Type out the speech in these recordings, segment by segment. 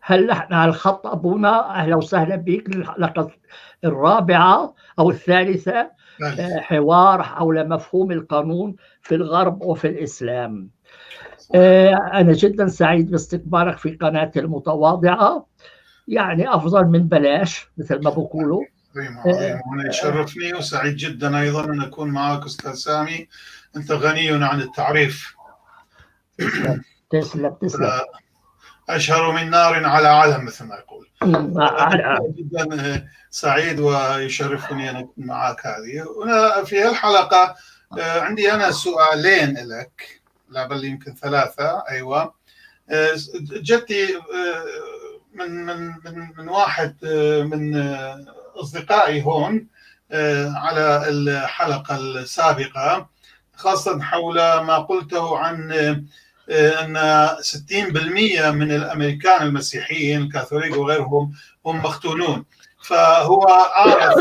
هلا احنا على الخط أبونا، أهلا وسهلا بك للحلقة الرابعة أو الثالثة، حوار حول مفهوم القانون في الغرب وفي الإسلام. أنا جدا سعيد باستقبالك في قناتي المتواضعة، يعني أفضل من بلاش مثل ما بقولوا. عظيم عظيم، وأنا يشرفني وسعيد جدا أيضا أن أكون معك أستاذ سامي، أنت غني عن التعريف. تسلم تسلم تسلم. أشهر من نار على علم مثل ما يقول. جدا سعيد ويشرفني أن أكون معك هذه. في هالحلقة عندي أنا سؤالين لك، لا بل يمكن ثلاثة. أيوة، جتي من من من من واحد من أصدقائي هون على الحلقة السابقة، خاصة حول ما قلته عن أن 60% من الأمريكان المسيحيين الكاثوليك وغيرهم هم مختونون. فهو عارف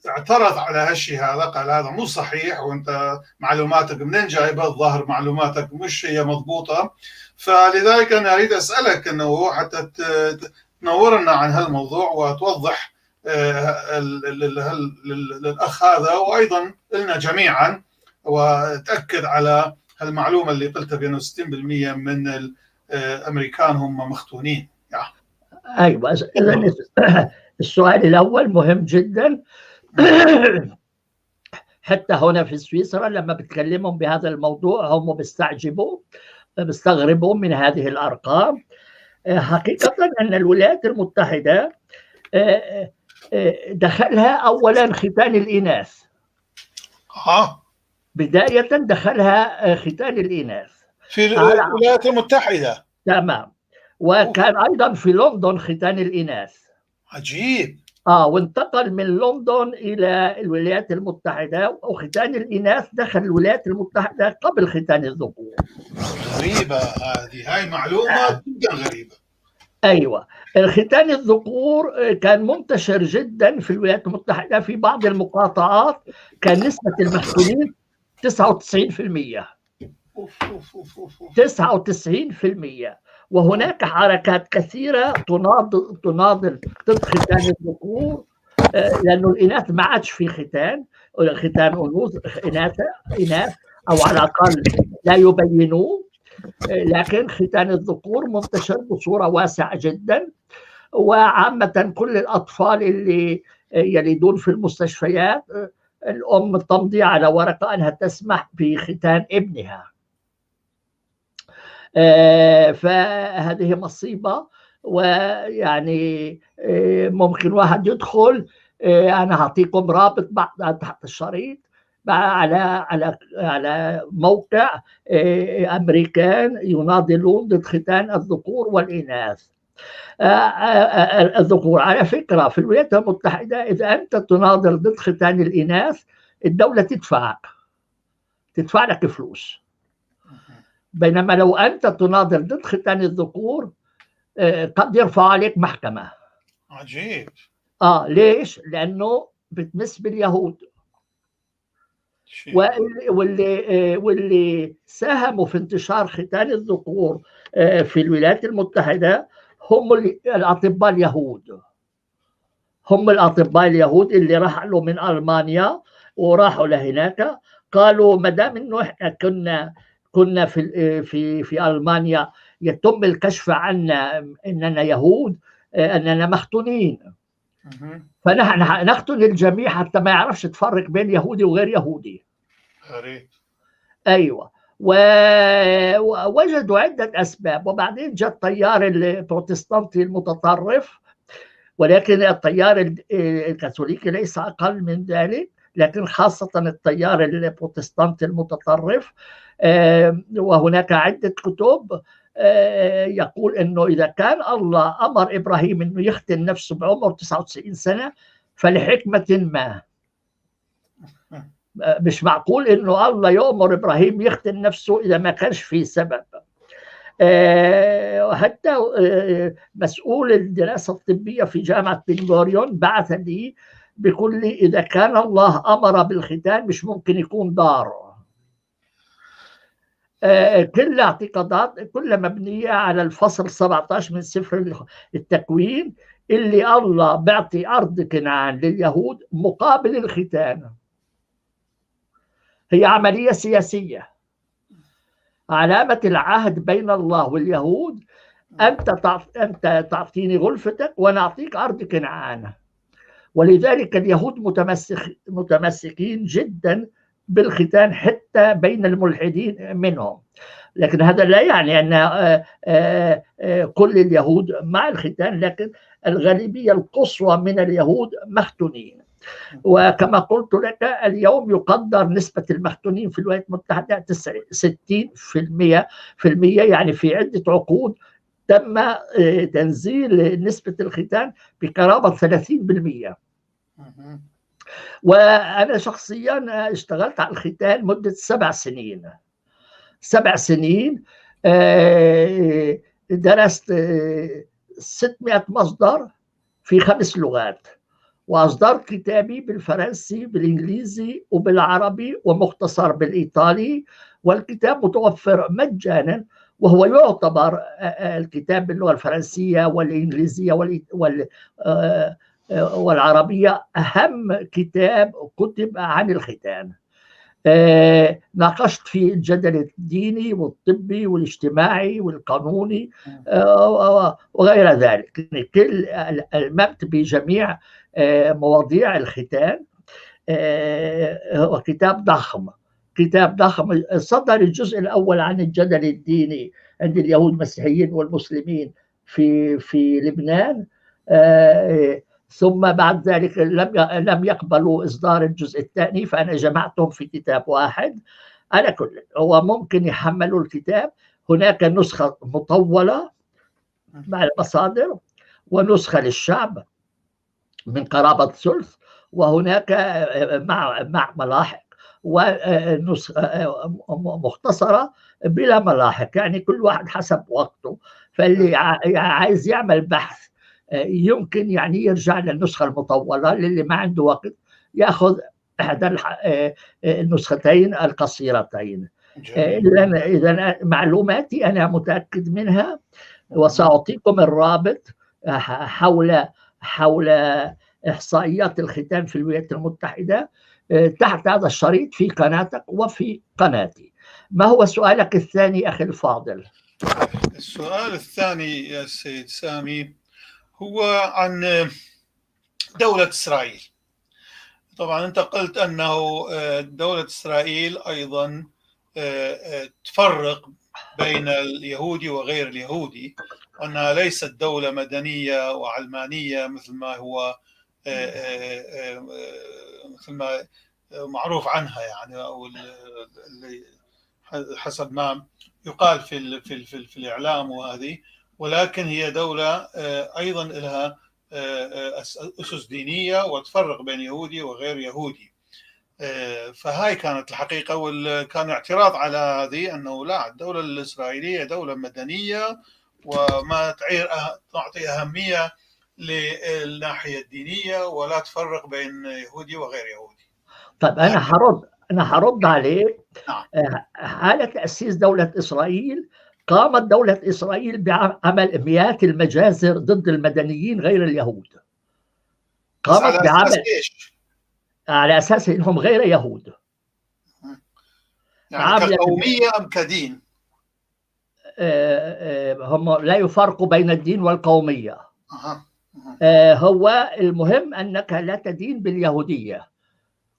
اعترض على هالشيء هذا، قال هذا مو صحيح، وانت معلوماتك منين جايبه؟ الظاهر معلوماتك مش هي مضبوطة. فلذلك انا اريد اسالك انه حتى تنورنا عن هالموضوع وتوضح للاخ هذا وايضا لنا جميعا، وتاكد على هالمعلومه اللي قلتها بانه 60% من الامريكان هم مختونين. ايوه، السؤال الاول مهم جدا. حتى هنا في سويسرا لما بتكلمهم بهذا الموضوع هم بيستعجبوا، بيستغربوا من هذه الارقام. حقيقة ان الولايات المتحدة دخلها اولا ختان الاناث. بداية دخلها ختان الاناث في الولايات المتحدة. تمام. وكان ايضا في لندن ختان الاناث. عجيب. وانتقل من لندن الى الولايات المتحدة، وختان الاناث دخل الولايات المتحدة قبل ختان الذكور. غريبة هذه، هاي معلومة جدا غريبة. ايوه، الختان الذكور كان منتشر جدا في الولايات المتحدة، في بعض المقاطعات كان نسبه المختونين 99%. أوف أوف أوف أوف. 99%. وهناك حركات كثيرة تناضل ضد ختان الذكور، لأنه الإناث ما عادش في ختان إناث أو على الأقل لا يبينوه، لكن ختان الذكور منتشر بصورة واسعة جدا. وعامة كل الأطفال اللي يلدون في المستشفيات الأم تمضي على ورقة أنها تسمح بختان ابنها. فهذه مصيبة، ويعني ممكن واحد يدخل، أنا هعطيكم رابط بعد تحت الشريط على على على موقع أمريكان يناضلون ضد ختان الذكور والإناث. الذكور على فكرة في الولايات المتحدة إذا أنت تناضل ضد ختان الإناث الدولة تدفع لك فلوس، بينما لو أنت تناضل ضد ختان الذكور قد يرفع عليك محكمة. عجيب. ليش؟ لأنه بتمس باليهود. واللي ساهموا في انتشار ختان الذكور في الولايات المتحدة هم الأطباء اليهود. هم الأطباء اليهود اللي رحلوا من ألمانيا وراحوا لهناك، قالوا ما دام إنه إحنا كنا في في في ألمانيا يتم الكشف عنا إننا يهود، أننا مختونين، فنحن نختن الجميع حتى ما يعرفش تفرق بين يهودي وغير يهودي. غريب. أيوة. ووجدوا عدة أسباب، وبعدين جاء التيار البروتستانتي المتطرف، ولكن التيار الكاثوليكي ليس أقل من ذلك، لكن خاصة التيار البروتستانتي المتطرف. وهناك عدة كتب يقول أنه إذا كان الله أمر إبراهيم أنه يختن نفسه بعمر 99 سنة فلحكمة ما. مش معقول أنه الله يأمر إبراهيم يختن نفسه إذا ما كانش في سبب. حتى مسؤول الدراسة الطبية في جامعة بن غوريون بعث لي بيقول لي إذا كان الله أمر بالختان مش ممكن يكون ضار. كل اعتقادات كلها مبنية على الفصل 17 من سفر التكوين، اللي الله بيعطي أرض كنعان لليهود مقابل الختان. هي عملية سياسية. علامة العهد بين الله واليهود، أنت تعطيني غلفتك وأنا أعطيك أرض كنعان. ولذلك اليهود متمسكين جدا بالختان حتى بين الملحدين منهم. لكن هذا لا يعني أن كل اليهود مع الختان، لكن الغالبية القصوى من اليهود مختونين. وكما قلت لك اليوم يقدر نسبة المختونين في الولايات المتحدة 60%، يعني في عدة عقود تم تنزيل نسبة الختان بقرابة 30%. وأنا شخصيا اشتغلت على الختان مدة 7 سنين. 7 سنين درست 600 مصدر في 5 لغات، وأصدرت كتابي بالفرنسي بالإنجليزي وبالعربي ومختصر بالإيطالي، والكتاب متوفر مجانا، وهو يعتبر الكتاب باللغة الفرنسية والإنجليزية والعربية أهم كتاب كتب عن الختان. ناقشت فيه الجدل الديني والطبي والاجتماعي والقانوني وغير ذلك. كل المبت بجميع مواضيع الختان. هو كتاب ضخم، كتاب ضخم. صدر الجزء الأول عن الجدل الديني عند اليهود المسيحيين والمسلمين في لبنان، ثم بعد ذلك لم يقبلوا إصدار الجزء الثاني، فأنا جمعتهم في كتاب واحد. على كل هو ممكن يحملوا الكتاب، هناك نسخة مطولة مع المصادر، ونسخة للشعب من قرابة ثلث، وهناك مع ملاحق، ونسخة مختصرة بلا ملاحق، يعني كل واحد حسب وقته. فاللي عايز يعمل بحث يمكن يعني يرجع للنسخة المطولة، للي ما عنده وقت يأخذ إحدى النسختين القصيرتين. إذا معلوماتي أنا متأكد منها، وسأعطيكم الرابط حول إحصائيات الختان في الولايات المتحدة تحت هذا الشريط في قناتك وفي قناتي. ما هو سؤالك الثاني أخي الفاضل؟ السؤال الثاني يا سيد سامي هو عن دولة إسرائيل. طبعا أنت قلت أنه دولة إسرائيل أيضا تفرق بين اليهودي وغير اليهودي، وأنها ليست دولة مدنية وعلمانية مثل ما هو مثل ما معروف عنها، يعني أو حسب ما يقال في في في, في الإعلام وهذه، ولكن هي دولة أيضا لها أسس دينية وتفرق بين يهودي وغير يهودي. فهاي كانت الحقيقة، وكان اعتراض على هذه أنه لا، الدولة الإسرائيلية دولة مدنية وما تعطي أهمية للناحية الدينية ولا تفرق بين يهودي وغير يهودي. طيب أنا هرد عليك. نعم. حالة تأسيس دولة إسرائيل، قامت دولة إسرائيل بعمل مئات المجازر ضد المدنيين غير اليهود. قامت بعمل على أساس إنهم غير يهود. يعني كقومية أم كدين؟ هم لا يفرقوا بين الدين والقومية. هو المهم أنك لا تدين باليهودية.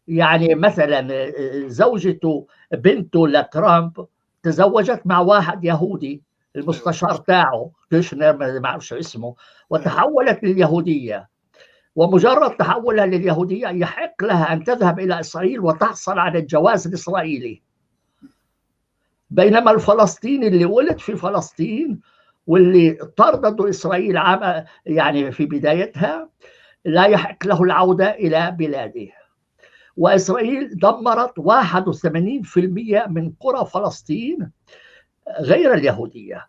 يعني مثلا زوجته بنته لترامب تزوجت مع واحد يهودي، المستشار تاعه كيشنر ما اعرفش اسمه، وتحولت لليهودية. ومجرد تحولها لليهودية يحق لها أن تذهب إلى إسرائيل وتحصل على الجواز الإسرائيلي. بينما الفلسطيني اللي ولد في فلسطين واللي طردته إسرائيل عام يعني في بدايتها لا يحق له العودة إلى بلاده. وإسرائيل دمرت 81% من قرى فلسطين غير اليهودية.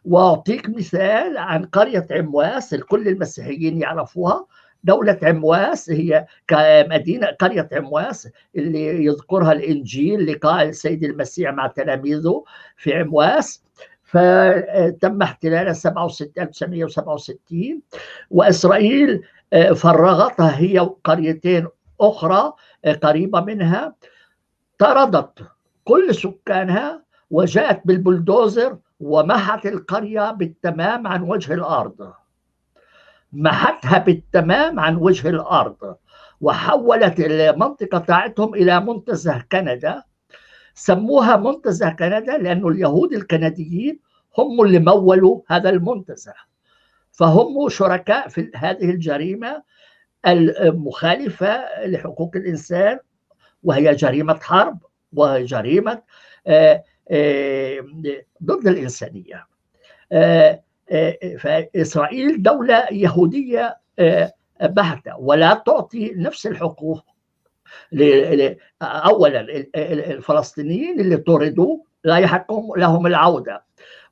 وأعطيك مثال عن قرية عمواس، الكل المسيحيين يعرفوها، دولة عمواس هي كمدينة، قرية عمواس اللي يذكرها الإنجيل، لقاء السيد المسيح مع تلاميذه في عمواس، فتم احتلالها 1967، وإسرائيل فرغتها هي وقريتين أخرى قريبة منها، طردت كل سكانها وجاءت بالبلدوزر ومحت القرية بالتمام عن وجه الأرض، محتها بالتمام عن وجه الأرض، وحولت المنطقة تاعتهم إلى منتزه كندا. سموها منتزه كندا لأنه اليهود الكنديين هم اللي مولوا هذا المنتزه، فهم شركاء في هذه الجريمة المخالفة لحقوق الإنسان، وهي جريمة حرب وجريمة ضد الإنسانية. فإسرائيل دولة يهودية بحتة ولا تعطي نفس الحقوق. أولا الفلسطينيين اللي طردوا لا يحق لهم العودة،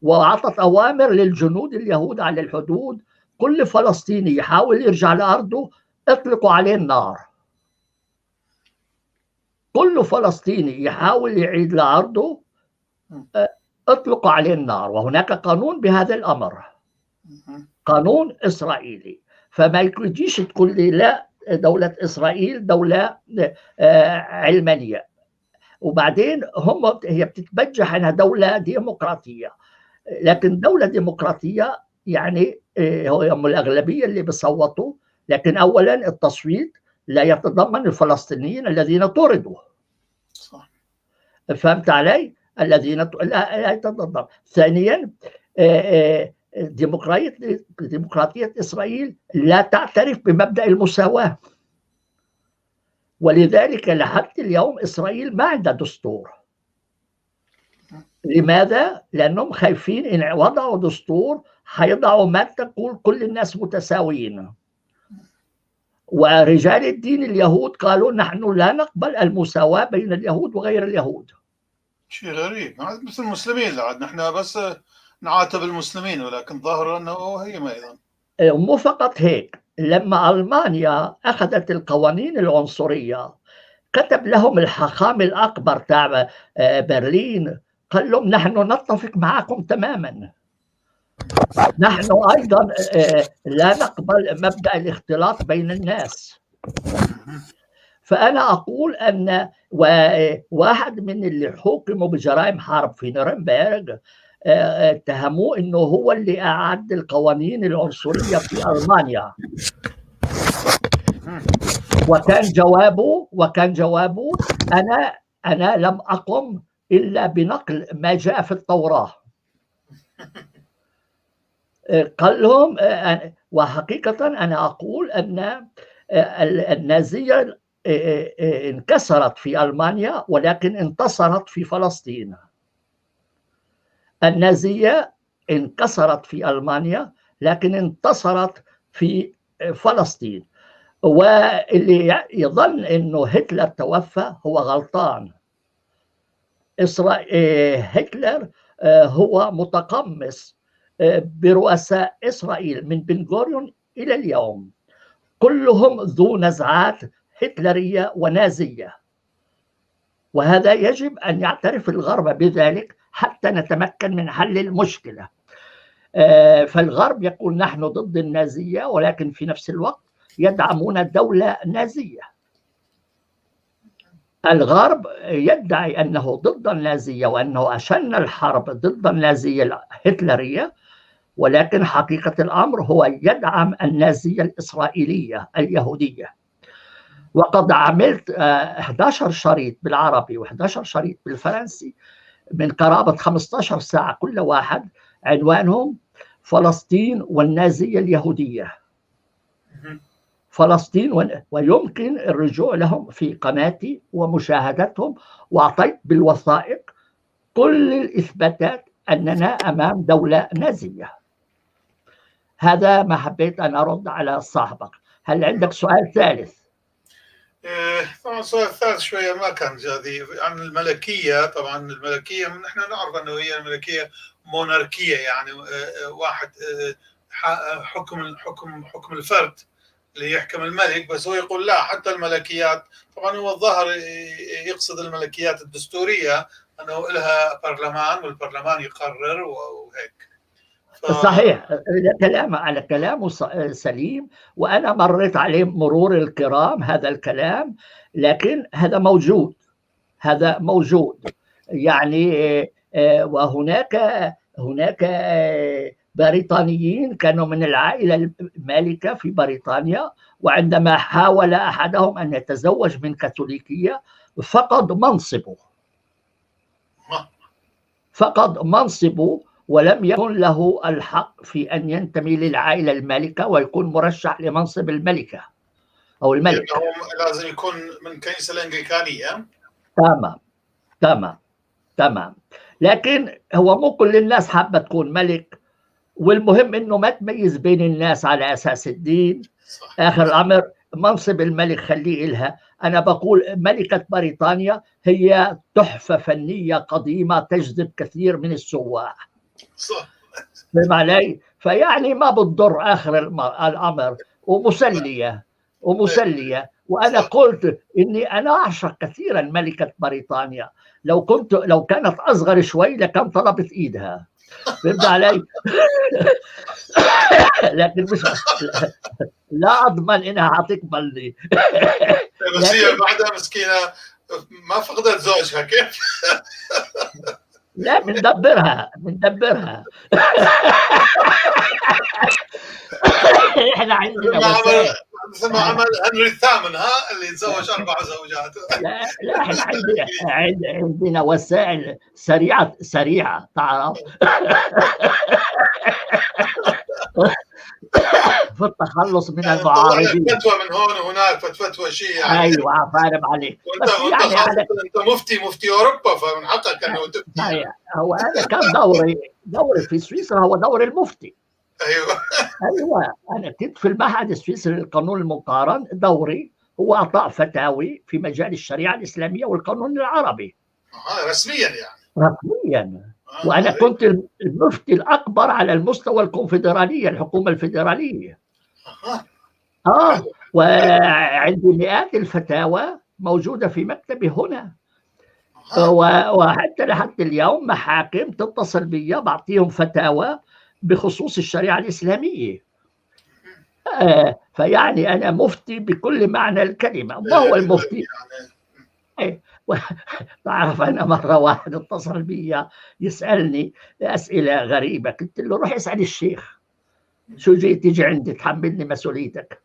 وأعطت أوامر للجنود اليهود على الحدود، كل فلسطيني يحاول يرجع لأرضه اطلقوا عليه النار. كل فلسطيني يحاول يعيد لأرضه اطلقوا عليه النار، وهناك قانون بهذا الأمر، قانون إسرائيلي. فما يجيش تقول لي لا دولة إسرائيل دولة علمانية، وبعدين هم هي بتتبجح أنها دولة ديمقراطية، لكن دولة ديمقراطية يعني هم الأغلبية اللي بيصوتوا، لكن أولا التصويت لا يتضمن الفلسطينيين الذين طردوا. صح. فهمت علي؟ الذين لا يتضمن. ثانيا ديمقراطية إسرائيل لا تعترف بمبدأ المساواة، ولذلك لحد اليوم إسرائيل ما عندها دستور. لماذا؟ لأنهم خايفين إن وضعوا دستور حيضعوا ما تقول كل الناس متساويين. ورجال الدين اليهود قالوا نحن لا نقبل المساواة بين اليهود وغير اليهود. شيء غريب، مثل المسلمين لعد نحن بس نعاتب المسلمين، ولكن ظهر أنه هي أيضا مو فقط هيك. لما ألمانيا أخذت القوانين العنصرية كتب لهم الحاخام الأكبر تاع برلين، قال لهم نحن نتفق معكم تماما، نحن أيضا لا نقبل مبدأ الاختلاط بين الناس. فأنا أقول أن واحد من اللي حكموا بجرائم حرب في نورنبرغ اتهموه أنه هو اللي أعد القوانين العنصرية في ألمانيا، وكان جوابه أنا لم أقم إلا بنقل ما جاء في التوراة. قال لهم، وحقيقة أنا أقول أن النازية انكسرت في ألمانيا ولكن انتصرت في فلسطين. النازية انكسرت في ألمانيا لكن انتصرت في فلسطين. واللي يظن أنه هتلر توفى هو غلطان. هتلر هو متقمص برؤساء إسرائيل من بن غوريون إلى اليوم، كلهم ذو نزعات هتلرية ونازية، وهذا يجب أن يعترف الغرب بذلك حتى نتمكن من حل المشكلة. فالغرب يقول نحن ضد النازية، ولكن في نفس الوقت يدعمون دولة نازية. الغرب يدعي أنه ضد النازية وأنه أشن الحرب ضد النازية الهتلرية، ولكن حقيقة الأمر هو يدعم النازية الإسرائيلية اليهودية. وقد عملت 11 شريط بالعربي و11 شريط بالفرنسي من قرابة 15 ساعة كل واحد، عنوانهم فلسطين والنازية اليهودية. فلسطين ويمكن الرجوع لهم في قناتي ومشاهدتهم، وأعطيت بالوثائق كل الإثباتات أننا أمام دولة نازية. هذا ما حبيت أن أرد على صاحبك. هل عندك سؤال ثالث؟ طبعا السؤال الثالث شوية ما كان جاذي عن الملكية. طبعا الملكية نحن نعرف أنه هي الملكية موناركية، يعني واحد حكم حكم حكم الفرد، اللي يحكم الملك، بس هو يقول لا، حتى الملكيات. طبعا هو الظاهر يقصد الملكيات الدستورية، أنه لها برلمان والبرلمان يقرر وهيك. صحيح، كلام على كلامه سليم، وأنا مريت عليه مرور الكرام هذا الكلام، لكن هذا موجود، هذا موجود يعني. وهناك بريطانيين كانوا من العائلة المالكة في بريطانيا، وعندما حاول أحدهم أن يتزوج من كاثوليكية فقد منصبه، فقد منصبه، ولم يكن له الحق في أن ينتمي للعائلة المالكة ويكون مرشح لمنصب الملكة أو الملك. لازم يكون من الكنيسة الأنجليكانية. تمام تمام تمام. لكن هو مو كل الناس حابة تكون ملك، والمهم إنه ما تميز بين الناس على أساس الدين. صح. آخر الأمر منصب الملك خليه إلها. أنا بقول ملكة بريطانيا هي تحفة فنية قديمة تجذب كثير من السواح. صح. فهم علي؟ فيعني ما بتضر آخر الأمر، ومسلية ومسلية. وأنا قلت إني أنا أعشق كثيرا ملكة بريطانيا، لو كانت أصغر شوي لكان طلبت إيدها. فهمت علي؟ لكن مش لا أضمن إنها حتقبلني. بس هي بعدها مسكينة ما فقدت زوجها، كيف؟ لا بندبرها بندبرها. احنا عندنا مثل ما عمل هنري الثامن، ها، اللي تزوج 4 زوجات. لا لا، احنا عندنا وسائل سريعة سريعة، تعرف، في التخلص من المعارضين. فتوى من هون وهناك، فتوى شيء يعني. ايوه فاهم عليك. وانت يعني انت مفتي اوروبا، فمن حقك انه تفتي. هو انا كان دوري في سويسرا هو دور المفتي. ايوه ايوه، انا كنت في المعهد السويسري للقانون المقارن، دوري هو اعطاء فتاوي في مجال الشريعة الاسلامية والقانون العربي. رسميا يعني. رسميا. وانا كنت المفتي الاكبر على المستوى الكونفدراليه، الحكومة الفيدرالية. وعندي مئات الفتاوى موجودة في مكتبي هنا. وحتى لحد اليوم محاكم تتصل بي بعطيهم فتاوى بخصوص الشريعة الإسلامية. فيعني أنا مفتي بكل معنى الكلمة. ما هو المفتي؟ تعرف، أنا مرة واحد اتصل بي يسألني أسئلة غريبة، قلت له روح اسأل الشيخ، شو جيت تيجي عندي تحملني مسؤوليتك؟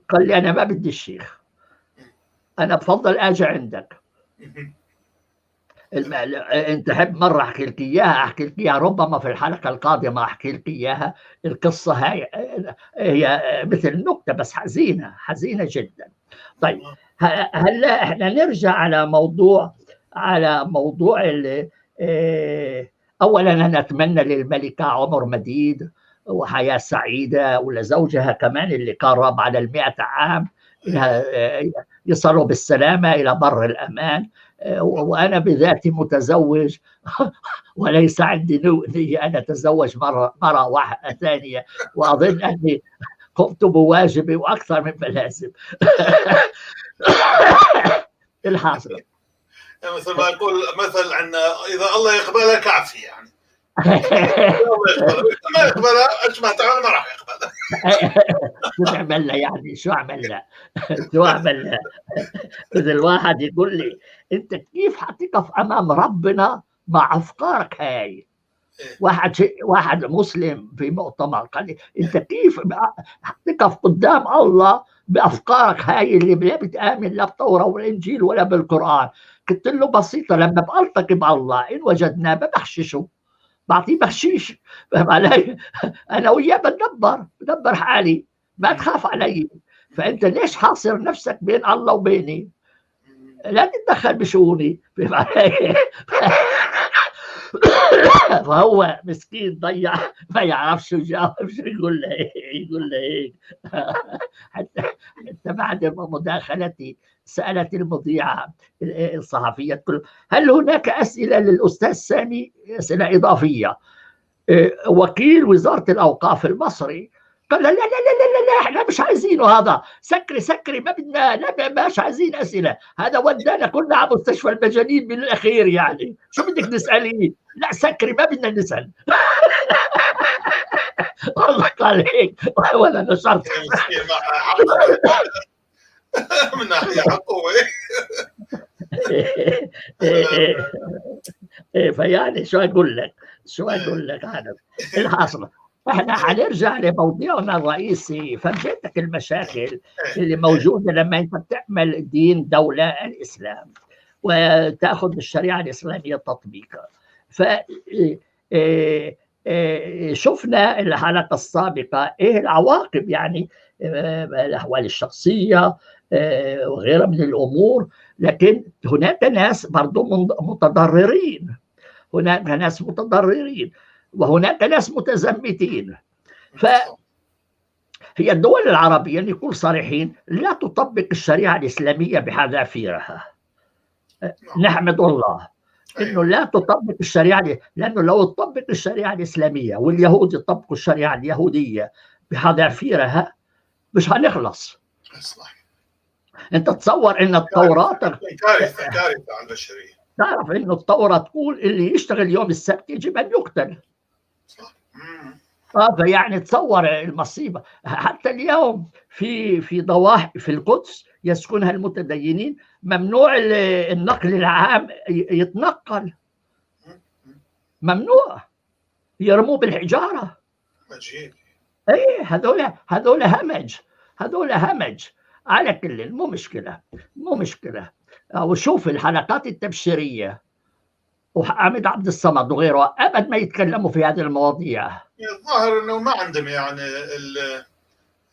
قال لي أنا ما بدي الشيخ، أنا بفضل أجي عندك. انت حب مرة احكي لك اياها، احكي لك اياها ربما في الحلقة القادمة احكي لك اياها. القصة هاي هي مثل نكتة بس حزينة، حزينة جدا. طيب هلا احنا نرجع على موضوع، على موضوع اولا انا اتمنى للملكه عمر مديد وحياه سعيدة، ولزوجها كمان اللي قرب على 100 عام، انها يصلوا بالسلامة الى بر الامان. وأنا بذاتي متزوج وليس عندي نية أن أتزوج مرة واحدة ثانية، وأظن أني قمت بواجبي وأكثر مما لازم. الحاصل مثل ما يقول مثل عندنا، إذا الله يقبلك عفي يعني. الله يقبلك، ما يقبلها ايش ما تعمل ما راح يقبلها. شو نعمل لها يعني؟ شو اعمل لها؟ شو اعمل لها؟ اذا الواحد يقول لي انت كيف حتقف امام ربنا مع افكارك هاي؟ واحد مسلم في مؤتمر قال لي انت كيف حتقف قدام الله بافكارك هاي اللي لا بتامن لا بالتوراة والانجيل ولا بالقران؟ قلت له بسيطة، لما بلتقي بالله ان وجدناه ببخششه، بعطيه بخشيش، فاهم علي؟ انا وياه بدبر حالي، ما تخاف علي. فانت ليش حاصر نفسك بين الله وبيني؟ لا تتدخل بشؤوني، فاهم علي؟ فهو مسكين ضيع، ما يعرف شو يجاوب، شو يقول له، يقول له هيك. حتى بعد مداخلتي سألت المذيعة الصحفية تقول هل هناك أسئلة للأستاذ سامي، أسئلة إضافية؟ وكيل وزارة الأوقاف المصري قال لا لا لا لا لا، احنا مش عايزينه هذا، سكري سكري، ما بدنا، لا مش عايزين اسئلة، هذا ودانا كلنا على مستشفى المجانين بالاخير، يعني شو بدك نساليه؟ لا سكري ما بدنا نسال. والله قال هيك ولا نشرت. من ناحية حقه. إيه فيعني شو اقول لك؟ شو اقول لك؟ هذا الحاصل. احنا حنرجع لموضوعنا الرئيسي، فرجيتك المشاكل اللي موجودة لما انت بتعمل دين دولة الاسلام وتاخذ الشريعة الاسلامية تطبيقا. ف شفنا الحلقة السابقة ايه العواقب، يعني الاحوال الشخصية وغيرها من الامور، لكن هناك ناس برضو متضررين، هناك ناس متضررين وهناك ناس متزمتين. فهي الدول العربية، نكون صريحين، لا تطبق الشريعة الإسلامية بحذافيرها. نحمد الله إنه لا تطبق الشريعة، لأنه لو تطبق الشريعة الإسلامية واليهود يطبقوا الشريعة اليهودية بحذافيرها مش هنخلص. أنت تصور إن التوراة كارثة، كارثة على البشرية. تعرف إنه التوراة تقول اللي يشتغل يوم السبت يجب أن يقتل. صح. فيعني تصور المصيبة. حتى اليوم في ضواحي في القدس يسكنها المتدينين ممنوع النقل العام يتنقل، ممنوع، يرموه بالحجارة. عجيب. ايه هذول همج، هذول همج. على كل مو مشكلة، مو مشكلة. وشوف الحلقات التبشيرية وحامد عبد الصمد وغيره أبد ما يتكلموا في هذه المواضيع. الظاهر انه ما عندهم يعني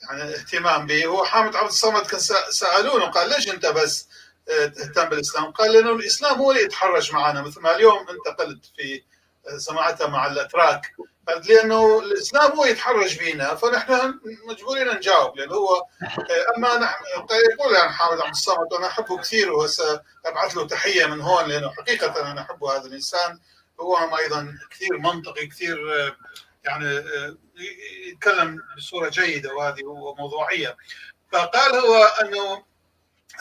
يعني اهتمام به. هو حامد عبد الصمد كان سالونه قال ليش انت بس تهتم بالاسلام؟ قال لانه الاسلام هو اللي يتحرش معنا، مثل ما اليوم انت قلت في سمعتها مع الاتراك، قالت لانه الاسلام هو يتحرش بينا فنحن مجبورين نجاوب، لانه هو اما نحن يقول يعني حامد عبد الصمد انا احبه كثير وسابعث له تحية من هون لانه حقيقة انا احبه هذا الانسان، هو ايضا كثير منطقي، كثير يعني يتكلم بصورة جيدة وهذه وموضوعيه. فقال هو انه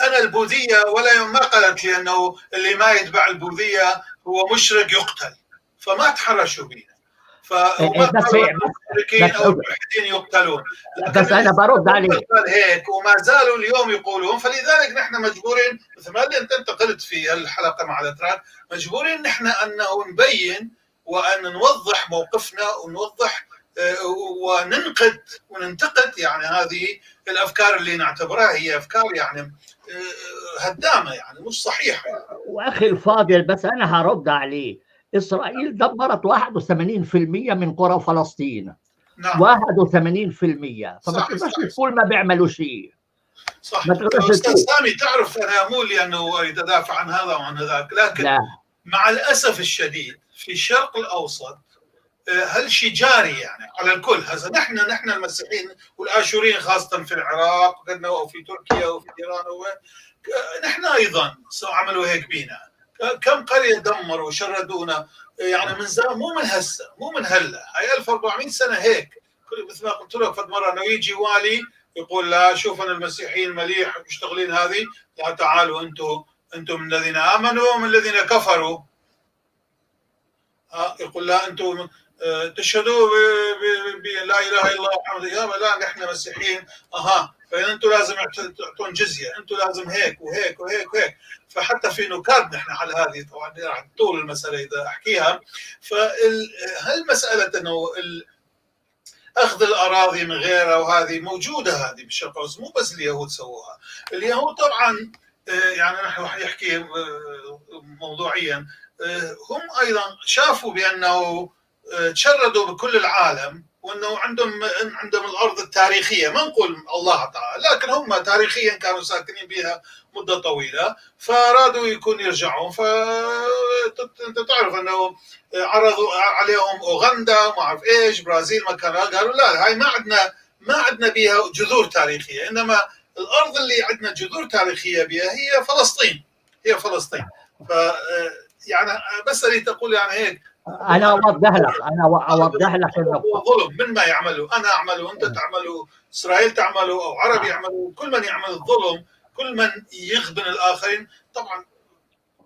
انا البوذية ولا يوم ما قالت لي انه اللي ما يتبع البوذية هو مشرك يقتل، فما تحرشوا بينا، فما المشركين او الملحدين يقتلون، بس انا برد عليه هيك وما زالوا اليوم يقولون. فلذلك نحن مجبورين مثل ما انت انتقلت في الحلقة مع الاتراك، مجبورين نحن انه نبين وان نوضح موقفنا ونوضح وننقد وننتقد يعني هذه الافكار اللي نعتبرها هي افكار يعني هدامه، يعني مش صحيحه. واخي الفاضل بس انا هرد عليه، اسرائيل دمرت 81% من قرى فلسطين. نعم. 81%، فما تقدرش تقول ما بيعملوا شيء. صح. ما تقدرش. استاذ سامي تعرف انا مو لانه اريد ادافع عن هذا وعن هذاك، لكن لا. مع الاسف الشديد في الشرق الاوسط هالشيء جاري يعني على الكل. هذا نحن المسيحيين والاشوريين خاصة في العراق وفي تركيا وفي ايران، نحن ايضا عملوا هيك بينا، كم قرية دمروا وشردونا يعني من زمان، مو من هسه مو من هلا، هاي 1400 سنة هيك. مثل ما قلت لك فد مرة انه يجي والي يقول لا شوف انا المسيحيين مليح مشتغلين هذه، لا تعالوا انتم من الذين امنوا ومن الذين كفروا. يقول لا انتم تشهدوا بلا اله الا الله محمد، لا نحن مسيحيين، اها فانتم لازم تعطون جزيه، انتم لازم هيك وهيك وهيك وهيك. فحتى في نكات نحن على هذه طبعا راح طول المسالة اذا احكيها. فهالمساله انه اخذ الاراضي من غيرها وهذه موجودة هذه بالشرق الاوسط، مو بس اليهود سووها. اليهود طبعا يعني نحن راح نحكي موضوعيا، هم ايضا شافوا بانه تشردوا بكل العالم وانه عندهم الارض التاريخية، ما نقول الله تعالى، لكن هم تاريخيا كانوا ساكنين بها مده طويلة، فارادوا يكون يرجعون. فانت تعرف انه عرضوا عليهم اوغندا وما اعرف ايش، برازيل ما كان، قالوا لا هاي ما عندنا بها جذور تاريخية، انما الارض اللي عندنا جذور تاريخية بها هي فلسطين، هي فلسطين. ف يعني بس اريد اقول يعني هيك انا اوضح لك، انا اوضح لك النقطة. ظلم من ما يعمله، انا اعمله، انت تعمله، اسرائيل تعمله، او عرب يعملوا، كل من يعمل الظلم، كل من يغبن الاخرين، طبعا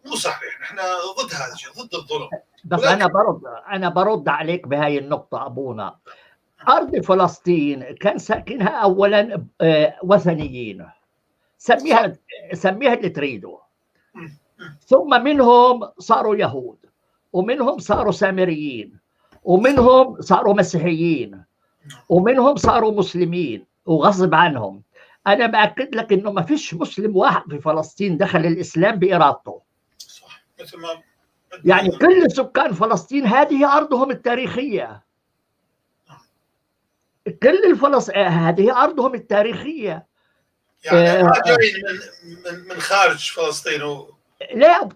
مو صحيح، نحن ضد هذا الشيء، ضد الظلم. بس انا برد عليك بهاي النقطة ابونا. ارض فلسطين كان ساكنها اولا وثنيين، سميها اللي تريده، ثم منهم صاروا يهود، ومنهم صاروا سامريين، ومنهم صاروا مسيحيين، ومنهم صاروا مسلمين وغصب عنهم. انا باكد لك انه ما فيش مسلم واحد في فلسطين دخل الاسلام بارادته. صح، مثل ما يعني كل سكان فلسطين هذه ارضهم التاريخية. كل هذه ارضهم التاريخية. يعني ما جايين من خارج فلسطين لا،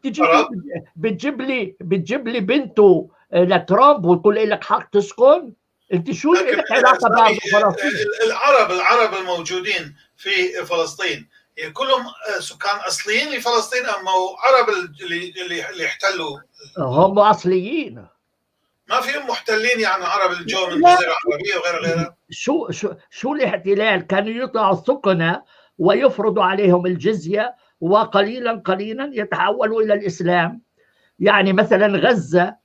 بتجيب لي بنته لترامب وتقول لك حق تسكن؟ انت شو لك علاقة بارض فلسطين؟ العرب الموجودين في فلسطين كلهم سكان اصليين لفلسطين ام عرب اللي احتلوا؟ هم اصليين، ما فيهم محتلين، يعني عرب الجو من الجزيرة العربية وغيرها غيرها. شو شو شو الاحتلال؟ كانوا يطلعوا السكنة ويفرضوا عليهم الجزية، وقليلا قليلا يتحولوا الى الاسلام. يعني مثلا غزة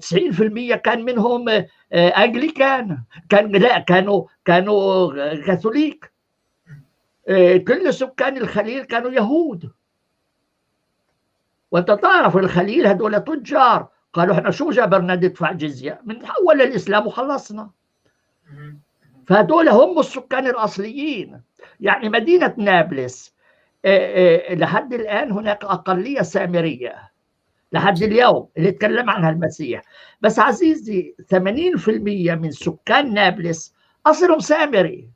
90% كان منهم انجليكان، كان لا كانوا كاثوليك. كل سكان الخليل كانوا يهود، وانت تعرف الخليل هذول تجار، قالوا احنا شو جابرنا ندفع جزيه؟ بنتحول للاسلام وخلصنا. فهذول هم السكان الاصليين. يعني مدينة نابلس لحد الان هناك اقلية سامريه لحد اليوم اللي تكلم عنها المسيح. بس عزيزي 80% من سكان نابلس اصلهم سامري.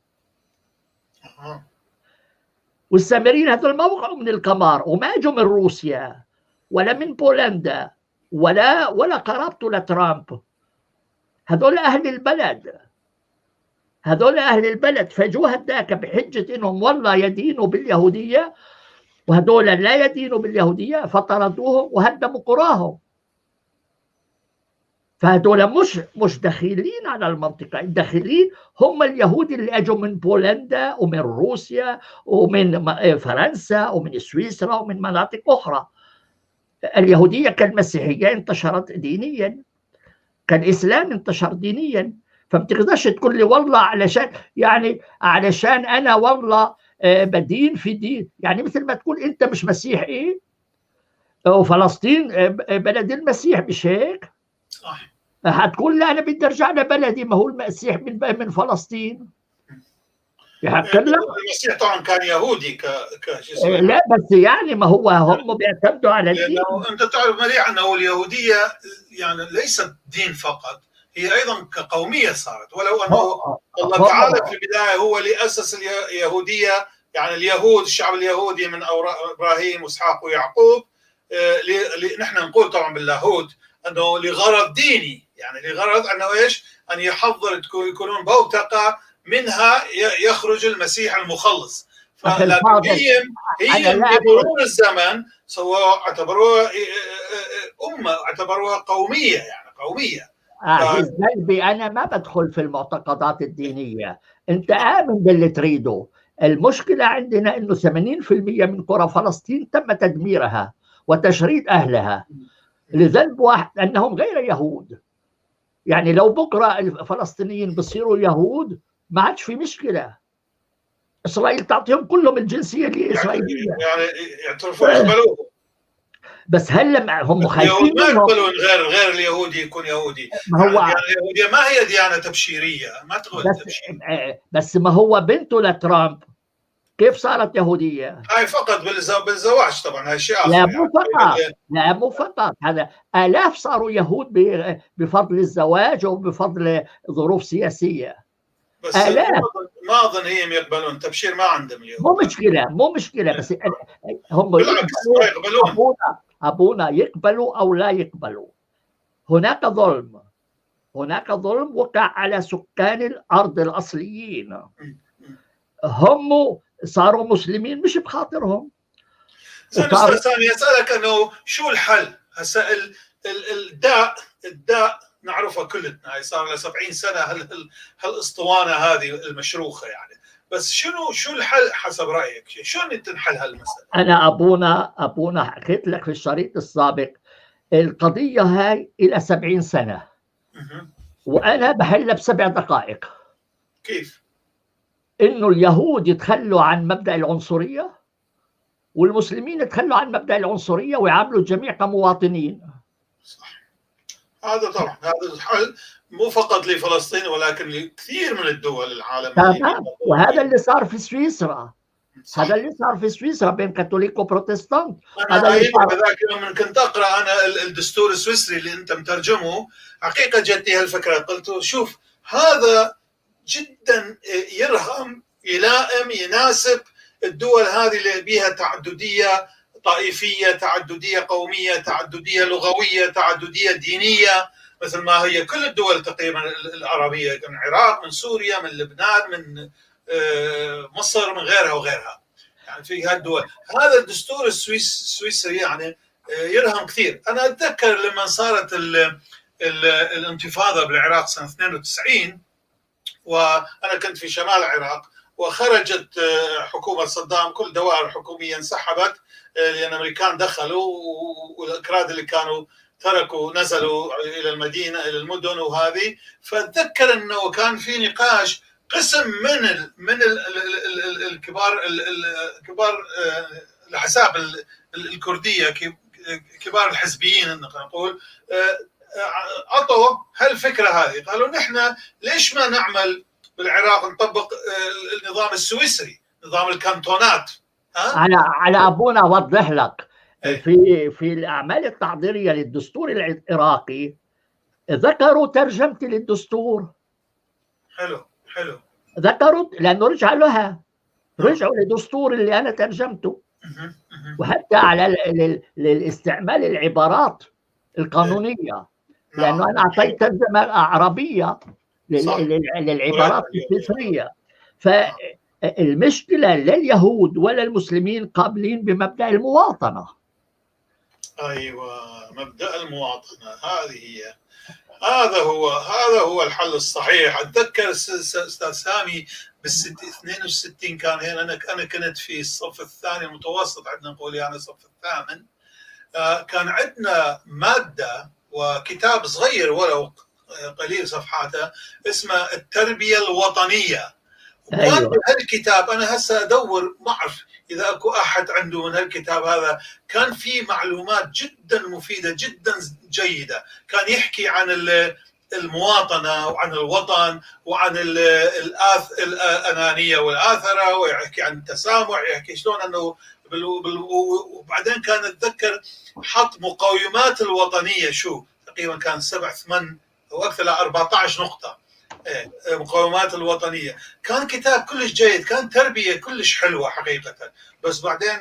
والسامريين هذول ما وقعوا من القمر، وما اجوا من روسيا ولا من بولندا ولا قرابته لترامب. هذول اهل البلد، هذول اهل البلد. فجوا هداك بحجة انهم والله يدينوا باليهوديه، وهذول لا يدينوا باليهوديه، فطردوهم وهدموا قراهم. فهذول مش دخيلين على المنطقة، الدخيلين هم اليهود اللي اجوا من بولندا ومن روسيا ومن فرنسا ومن سويسرا ومن مناطق اخرى. اليهودية كالمسيحيه انتشرت دينيا، كالاسلام انتشر دينيا. فما تقدرش تقول لي والله علشان يعني علشان انا والله بدين في دين، يعني مثل ما تقول انت مش مسيحي وفلسطين بلد المسيح، مش هيك؟ صح. هتقول لا انا بدي ارجع لبلدي، ما هو المسيح من فلسطين. المسيح طبعا كان يهودي لا بس يعني ما هو هم بيعتمدوا على الدين. انت تعرف مليح انه اليهودية يعني ليست دين فقط، هي ايضا كقوميه صارت، ولو انه الله تعالى في البداية هو اللي اسس اليهودية، يعني اليهود الشعب اليهودي من ابراهيم واسحاق ويعقوب. نحن نقول طبعا باللاهوت انه لغرض ديني، يعني لغرض انه ايش؟ ان يحضر يكونون بوتقه منها يخرج المسيح المخلص. فلكن هي بمرور الزمن سووا اعتبروها امه، اعتبروها قومية، يعني قومية. عزيز قلبي انا ما بدخل في المعتقدات الدينية، انت امن باللي تريده. المشكلة عندنا انه 80% من قرى فلسطين تم تدميرها وتشريد اهلها لذنب واحد، انهم غير يهود. يعني لو بكره الفلسطينيين بصيروا يهود ما عادش في مشكلة، اسرائيل تعطيهم كلهم الجنسية الاسرائيلية، يعني يعترفون يقبلوهم. بس هل هم خايفين ما يقبلون غير اليهودي يكون يهودي؟ ما هو يعني اليهودية ما هي ديانة تبشيريه، ما تقبل التبشير. بس ما هو بنته لترامب كيف صارت يهودية؟ هاي فقط بالزواج طبعا، هاي شيء اخر. لا مو فقط، لا مو فقط، هذا الاف صاروا يهود بفضل الزواج وبفضل ظروف سياسية. بس آلاف. ما اظن هم يقبلون تبشير، ما عندهم اليهود. مو مشكلة، مو مشكلة، بس هم بالعكس يقبلون. ابونا يقبلوا او لا يقبلوا، هناك ظلم، هناك ظلم وقع على سكان الارض الاصليين. هم صاروا مسلمين مش بخاطرهم. استاذ سامي اسالك انه شو الحل؟ هسه الداء الداء نعرفها كلنا، هاي صار لها 70 سنة هالاسطوانه هذه المشروخه يعني. بس شو الحل حسب رايك؟ شلون تنحل هالمسالة؟ انا ابونا حكيت لك في الشريط السابق القضية هاي الى 70 سنة، وانا بحلها ب7 دقائق. كيف؟ انه اليهود يتخلوا عن مبدا العنصرية، والمسلمين يتخلوا عن مبدا العنصرية، ويعاملوا الجميع كمواطنين. صح، هذا طبعا هذا الحل مو فقط لفلسطين ولكن لكثير من الدول العالم. تمام، وهذا اللي صار في سويسرا. صح. هذا اللي صار في سويسرا بين كاثوليك وبروتستانت. هذا اللي صار. لما كنت اقرا انا الدستور السويسري اللي انت مترجمة، حقيقة جتني هالفكرة، قلت شوف هذا جدا يرهم، يلائم، يناسب الدول هذه اللي بيها تعددية طائفية، تعددية قومية، تعددية لغوية، تعددية دينية، مثل ما هي كل الدول تقريبا العربية، من العراق، من سوريا، من لبنان، من مصر، من غيرها وغيرها. يعني في هالدول هذا الدستور السويسري يعني يرهم كثير. انا اتذكر لما صارت الانتفاضة بالعراق سنة 92، وانا كنت في شمال العراق، وخرجت حكومة صدام، كل دوائر الحكومية انسحبت لان الامريكان دخلوا، والاكراد اللي كانوا تركوا نزلوا الى المدينة، الى المدن وهذه. فاتذكر انه كان في نقاش، قسم من ال من ال الكبار الكبار الاحزاب الكردية، كبار الحزبيين نقول، عطوا هالفكرة هذه، قالوا نحن ليش ما نعمل بالعراق نطبق النظام السويسري، نظام الكانتونات. على ابونا اوضح لك، في الاعمال التحضيريه للدستور العراقي ذكروا ترجمتي للدستور. حلو حلو، ذكروا لانه رجعوا لها، رجعوا للدستور اللي انا ترجمته، وحتى على للاستعمال العبارات القانونية، لانه انا اعطيت ترجمه عربية للعبارات السويسريه. فالمشكلة لا اليهود ولا المسلمين قابلين بمبدا المواطنة. ايوه، مبدا المواطنة هذه هي، هذا هو الحل الصحيح. اتذكر استاذ سامي بال 62 كان هنا، انا كنت في الصف الثاني المتوسط، عندنا نقول يعني الصف الثامن، كان عندنا مادة وكتاب صغير ولو قليل صفحاته اسمه التربية الوطنية. أيوة. هالكتاب انا هسه ادور، ما اعرف اذا اكو احد عنده من هالكتاب هذا، كان في معلومات جدا مفيدة جدا جيدة، كان يحكي عن المواطنة وعن الوطن وعن الانانية والاثره، ويحكي عن التسامح، يحكي شلون انه وبعدين كان اتذكر حط مقومات الوطنية، شو تقريبا كان 7 8 او اكثر، لا 14 نقطة مقومات الوطنية. كان كتاب كلش جيد، كان تربيه كلش حلوة حقيقة، بس بعدين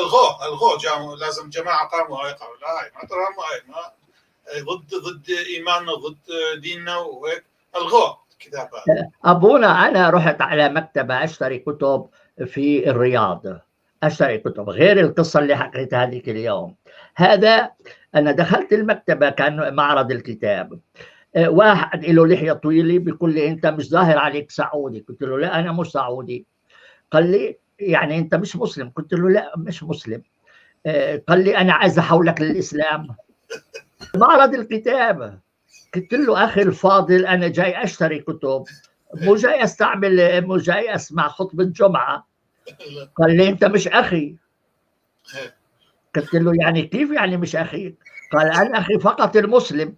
الغوه لازم جماعة قاموا هاي قالوا لا هاي ما ترى هاي ما ضد ايماننا ضد ديننا وهيك، الغوه الكتاب هذا. ابونا انا رحت على مكتبه اشتري كتب في الرياض، اشتري كتب غير القصة اللي حكيتها هذيك اليوم. هذا انا دخلت المكتبة كان معرض الكتاب، واحد له لحية طويلة بيقول لي انت مش ظاهر عليك سعودي. قلت له لا انا مش سعودي. قال لي يعني انت مش مسلم؟ قلت له لا مش مسلم. قال لي انا عايز احولك للاسلام. معرض الكتاب. قلت له اخي الفاضل انا جاي اشتري كتب، مو جاي استعمل، مو جاي اسمع خطبه جمعه. قال لي انت مش اخي. قلت له يعني كيف يعني مش اخي؟ قال انا اخي فقط المسلم.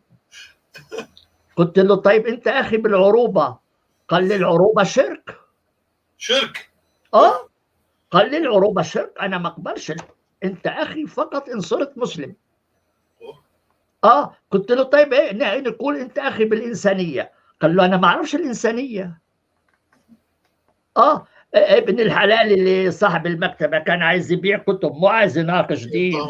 قلت له طيب انت اخي بالعروبه. قال لي العروبة شرك. شرك؟ اه. قال لي العروبة شرك، انا ما اقبلش، انت اخي فقط ان صرت مسلم. اه. قلت له طيب ايه نقول انت اخي بالانسانية؟ قال له انا ما اعرفش الانسانية. اه. ابن الحلال اللي صاحب المكتبة كان عايز يبيع كتب، مو عايز يناقش دين.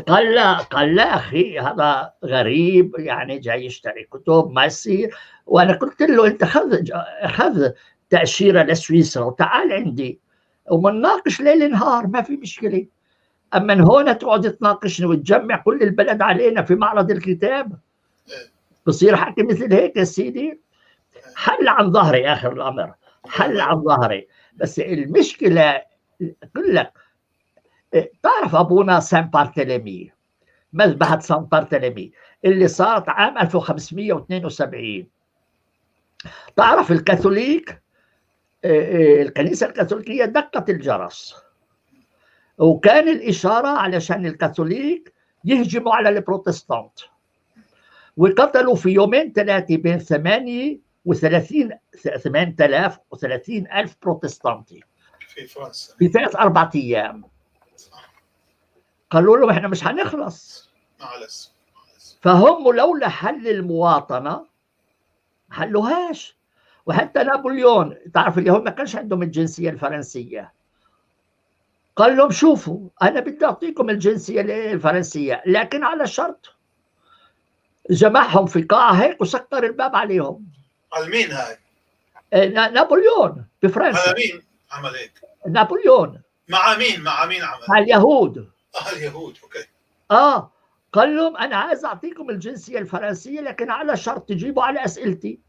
قال لا، قال لا اخي هذا غريب، يعني جاي يشتري كتب ما يصير. وانا قلت له انت خذ تاشيرة لسويسرا وتعال عندي ومناقش ليل نهار، ما في مشكلة. أما من هون تقعد تناقشني وتجمع كل البلد علينا في معرض الكتاب، بصير حكي مثل هيك يا سيدي. حل عن ظهري آخر الأمر، حل عن ظهري. بس المشكلة أقول لك، تعرف أبونا سان بارتلمي، مذبحة سان بارتلمي اللي صارت عام 1572، تعرف الكاثوليك، الكنيسة الكاثوليكية دقت الجرس، وكان الإشارة علشان الكاثوليك يهجموا على البروتستانت، وقتلوا في يومين ثلاثة بين 38,000 و30,000 بروتستانتي في فرنسا في 3-4 أيام. قالوا لهم احنا مش هنخلص. فهم لولا حل المواطنة حلوهاش. وحتى نابليون، تعرف اليهود ما كانش عندهم الجنسية الفرنسية، قال لهم شوفوا أنا بدي أعطيكم الجنسية الفرنسية لكن على شرط. جمعهم في قاعة هيك وسكر الباب عليهم. على مين هاي؟ نابليون بفرنسا. على مين عمل هيك؟ نابليون مع مين؟ مع مين عمل؟ مع اليهود. اليهود، okay. قال لهم أنا عايز أعطيكم الجنسية الفرنسية لكن على شرط تجيبوا على أسئلتي.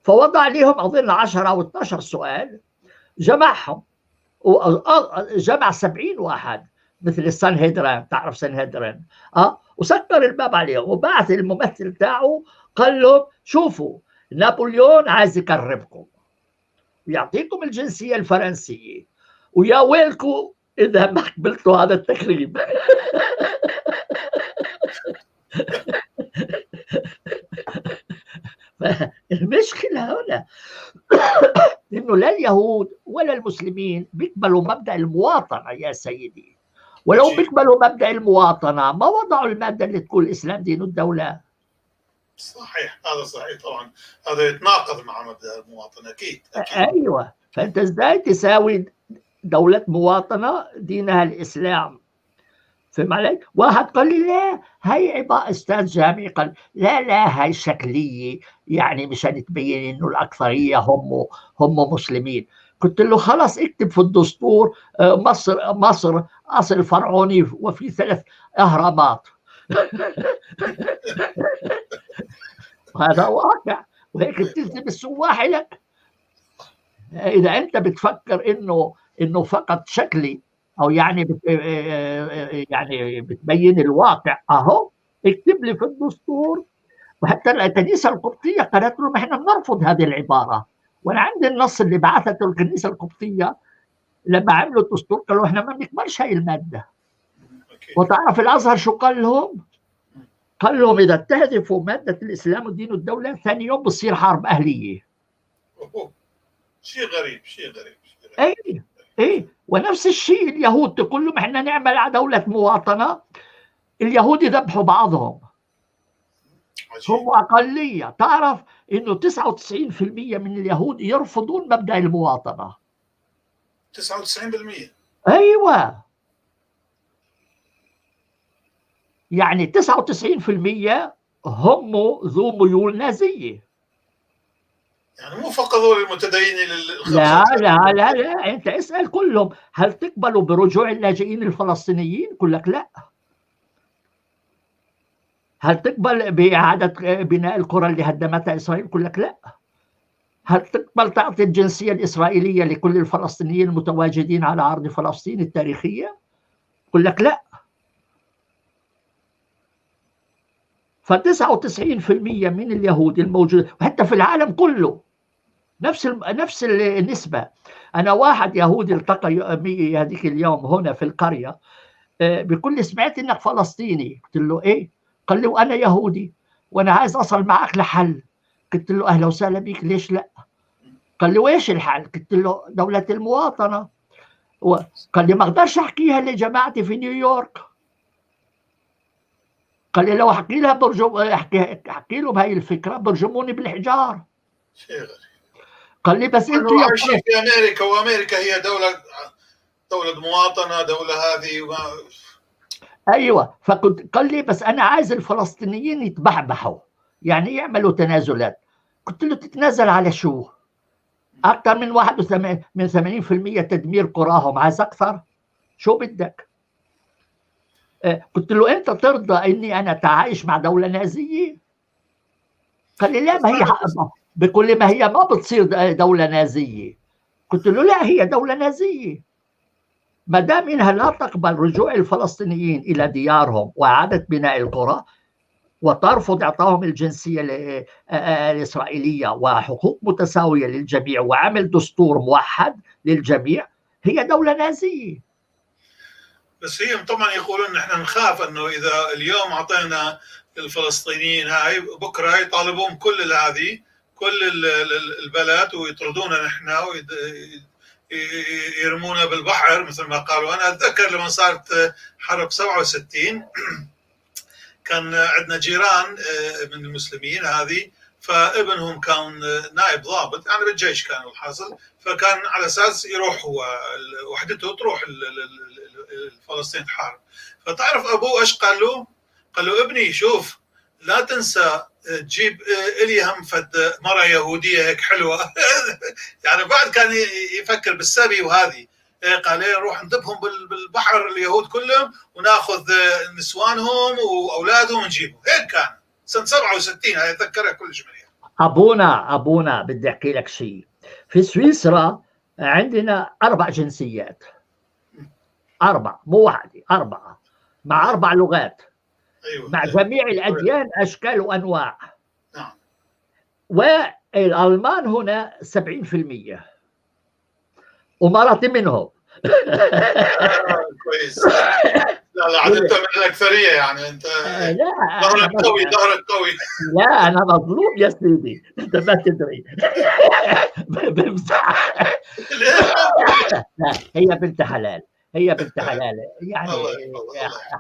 فوضع عليهم أظن 10 أو 12 سؤال، جمعهم وجمع 70 واحد مثل السنهدران، تعرف سنهدران، وسكر الباب عليهم وبعث الممثل تاعه قال لهم شوفوا نابليون عايز يقربكم ويعطيكم الجنسية الفرنسية، ويا ويلكم إذا ما قبلتوا هذا التخريب. المشكلة هنا إنه لا اليهود ولا المسلمين بيقبلوا مبدأ المواطنة يا سيدي. ولو بيقبلوا مبدأ المواطنة ما وضعوا المادة اللي تقول الإسلام دين الدولة. صحيح، هذا صحيح طبعا، هذا يتناقض مع مبدأ المواطنة. أكيد, أكيد. أيوة، فأنت إزاي تساوي دولة مواطنة دينها الإسلام؟ فهم علي؟ واحد قال لي لا هي عبارة، أستاذ جامعي قال لا لا هاي شكلية، يعني مشان تبين إنه الأكثرية هم مسلمين. قلت له خلاص اكتب في الدستور مصر أصل فرعوني وفي 3 أهرامات. هذا واقع، وهيك بتجذب السواح لك. إذا أنت بتفكر إنه فقط شكلي أو يعني يعني بتبين الواقع، أهو اكتب لي في الدستور. وحتى الكنيسة القبطية قالت لهم إحنا بنرفض هذه العبارة، وأنا عندي النص اللي بعثته الكنيسة القبطية لما عملوا الدستور، قالوا إحنا ما بنقبلش هاي المادة. وتعرف الأزهر شو قال لهم؟ قال لهم إذا تهدفوا مادة الإسلام ودين الدولة ثاني يوم بتصير حرب أهلية. شيء غريب، شيء غريب. اي اي، ونفس الشيء اليهود تقول لهم احنا نعمل على دولة مواطنة، اليهود يذبحوا بعضهم. هم أقلية. تعرف إنه 99% من اليهود يرفضون مبدأ المواطنة. 99%؟ أيوة، يعني 99% هم ذو ميول نازية. يعني مو فقط المتدينين. لا لا لا لا، انت اسأل كلهم هل تقبلوا برجوع اللاجئين الفلسطينيين؟ يقول لك لا. هل تقبل بإعادة بناء القرى اللي هدمتها إسرائيل؟ يقول لك لا. هل تقبل تعطي الجنسية الإسرائيلية لكل الفلسطينيين المتواجدين على أرض فلسطين التاريخية؟ يقول لك لا. ف99% من اليهود الموجود وحتى في العالم كله نفس النسبة. أنا واحد يهودي التقى بي هذيك اليوم هنا في القرية، بيقول لي سمعت إنك فلسطيني. قلت له إيه؟ قال لي وأنا يهودي وأنا عايز أصل معك لحل. قلت له أهلا وسهلا بك، ليش لا؟ قال لي وإيش الحل؟ قلت له دولة المواطنة. قال لي ما أقدرش أحكيها لجماعتي في نيويورك. قال لي لو احكي لها برجم، احكي لهم هاي الفكره برجموني بالحجار. شيء غريب. قال لي بس انتوا عايشين في امريكا، وامريكا هي دوله مواطنه، دوله هذه ايوه. فكنت قال لي بس انا عايز الفلسطينيين يتبحبحوا، يعني يعملوا تنازلات. قلت له تتنازل على شو؟ اكثر من 81 من 80% تدمير قراهم، عايز اكثر؟ شو بدك؟ قلت له أنت ترضى إني أنا أتعايش مع دولة نازية؟ قال لي لا، ما هي بيقول لي ما هي ما بتصير دولة نازية. قلت له لا، هي دولة نازية ما دام إنها لا تقبل رجوع الفلسطينيين إلى ديارهم وإعادة بناء القرى، وترفض إعطائهم الجنسية الإسرائيلية وحقوق متساوية للجميع وعمل دستور موحد للجميع، هي دولة نازية. بس هي طبعا يقولون نحن نخاف انه اذا اليوم اعطينا للفلسطينيين هاي، بكره يطالبون كل هذه كل البلد ويطردونا نحن ويرمونا بالبحر مثل ما قالوا. انا اتذكر لما صارت حرب 67 كان عندنا جيران من المسلمين هذه، فابنهم كان نائب ضابط يعني بالجيش كان الحاصل، فكان على اساس يروح هو وحدته تروح الفلسطين تحارب. فتعرف ابوه ايش قال له؟ قال له ابني شوف، لا تنسى تجيب الي هم فد مرة يهودية هيك حلوة. يعني بعد كان يفكر بالسبي وهذه، قال لي نروح نذبهم بالبحر اليهود كلهم وناخذ نسوانهم واولادهم ونجيبهم. هيك كان سنة 67، هاي اتذكرها كلش منيح. ابونا بدي احكي لك شيء. في سويسرا عندنا 4 جنسيات، 4 مو واحدة، 4 مع 4 لغات. أيوة. مع جميع الأديان أشكال وأنواع. نعم. والألمان هنا 70% ومراتي منهم. كويس. لا لا، انت من الأكثرية يعني، انت لا ظهرك قوي، ظهرك قوي. لا أنا مظلوم يا سيدي، أنت ما تدري. بمزح. لا هي بنت حلال، هي بنت حلال يعني.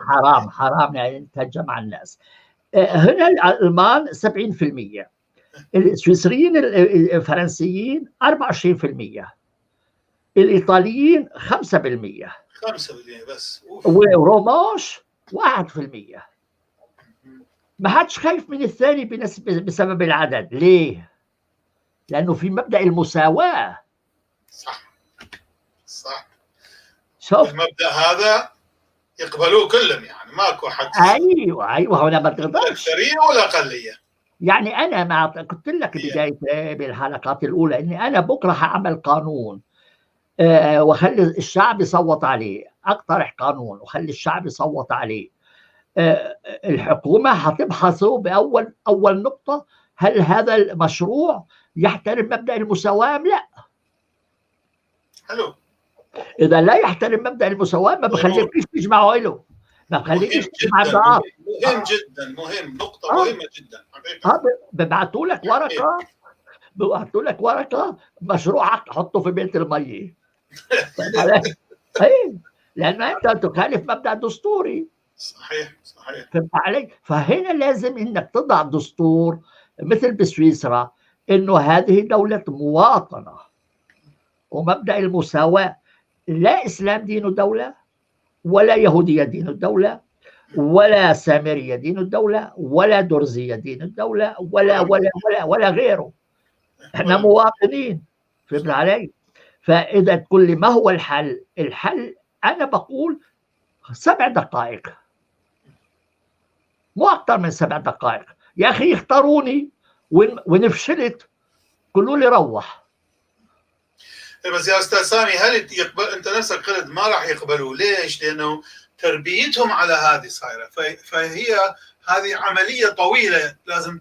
حرام حرام يعني تهجم على الناس. هنا الألمان 70%، السويسريين الفرنسيين 24%، الإيطاليين 5%، 5% بس، وروماش 1%. ما حدش خايف من الثاني بسبب العدد. ليه؟ لأنه في مبدأ المساواة. صح صح. شوف المبدأ هذا يقبلوه كلهم يعني، ماكو حد. ايوه ايوه، هنا ما تقدرش اكثرية ولا اقلية. يعني انا ما قلت لك بداية بالحلقات الاولى اني انا بكره حاعمل قانون واخلي الشعب يصوت عليه، اقترح قانون وخلي الشعب يصوت عليه. الحكومة حتبحثه باول اول نقطة، هل هذا المشروع يحترم مبدأ المساواة ام لا؟ حلو. إذا لا يحترم مبدأ المساواة ما بخليكش تجمعوا له، ما بخليكش تجمع بعض. مهم جدا، مهم، نقطة مهمة جدا. ببعثوا لك ورقة، ببعثوا لك ورقة مشروعك حطه في بيت المية. ايه، لأنه أنت تخالف مبدأ دستوري. صحيح صحيح. فهمت علي؟ فهنا لازم إنك تضع دستور مثل بسويسرا، إنه هذه دولة مواطنة ومبدأ المساواة، لا إسلام دين دولة، ولا يهودية دين الدولة، ولا سامرية دين الدولة، ولا درزية دين الدولة، ولا ولا ولا ولا غيره. احنا مواطنين. فهمت علي؟ فإذا تقول لي ما هو الحل؟ الحل أنا بقول 7 دقائق، مو أكثر من 7 دقائق. يا أخي اختاروني، وإن فشلت قولوا لي روح. بس يا استاذ سامي، هل يقبل؟ انت نفسك قلت ما راح يقبلوا، ليش؟ لانه تربيتهم على هذه صايرة، فهي هذه عملية طويلة لازم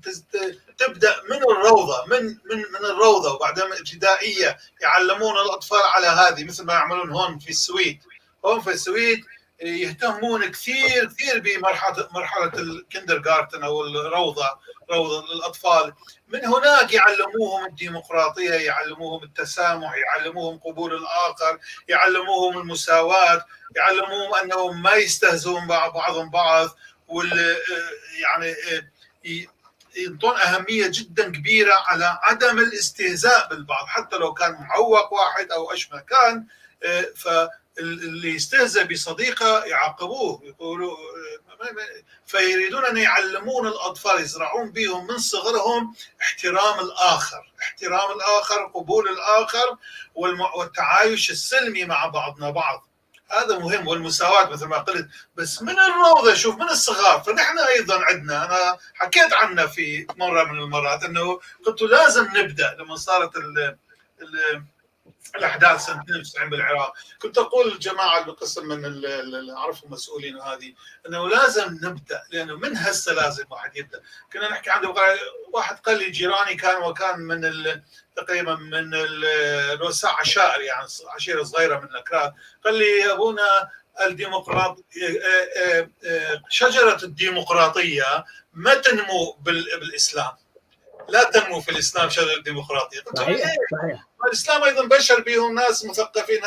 تبدا من الروضة، من من من الروضة وبعدين ابتدائية يعلمون الاطفال على هذه، مثل ما يعملون هون في السويد. هون في السويد يهتمون كثير كثير بمرحلة مرحلة ال kindergarten او الروضة، روضة الاطفال. من هناك يعلموهم الديمقراطية، يعلموهم التسامح، يعلموهم قبول الاخر، يعلموهم المساواة، يعلموهم انهم ما يستهزئون بعضهم بعض، وال يعني ينطون اهمية جدا كبيرة على عدم الاستهزاء بالبعض، حتى لو كان معوق واحد او ايش ما كان. ف اللي يستهزأ بصديقه يعاقبوه، يقولوا. فيريدون ان يعلمون الاطفال، يزرعون بهم من صغرهم احترام الاخر، احترام الاخر، قبول الاخر، والتعايش السلمي مع بعضنا بعض. هذا مهم، والمساواة مثل ما قلت، بس من الروضة، شوف من الصغار. فنحن ايضا عندنا، انا حكيت عنها في مرة من المرات، انه قلت لازم نبدا لما صارت ال ال الاحداث سنة 92 بالعراق، كنت اقول للجماعة بقسم من اللي اعرفهم مسؤولين هذه انه لازم نبدا، لانه من هسه لازم واحد يبدا. كنا نحكي عنده، واحد قال لي جيراني كان، وكان من تقريبا من رؤساء عشائر، يعني عشيره صغيرة من الاكراد، قال لي يا ابونا الديمقراط شجرة الديمقراطية ما تنمو بالاسلام، لا تنمو في الاسلام شجرة الديمقراطية. قلت له صحيح صحيح. الاسلام ايضا بشر بهم ناس مثقفين.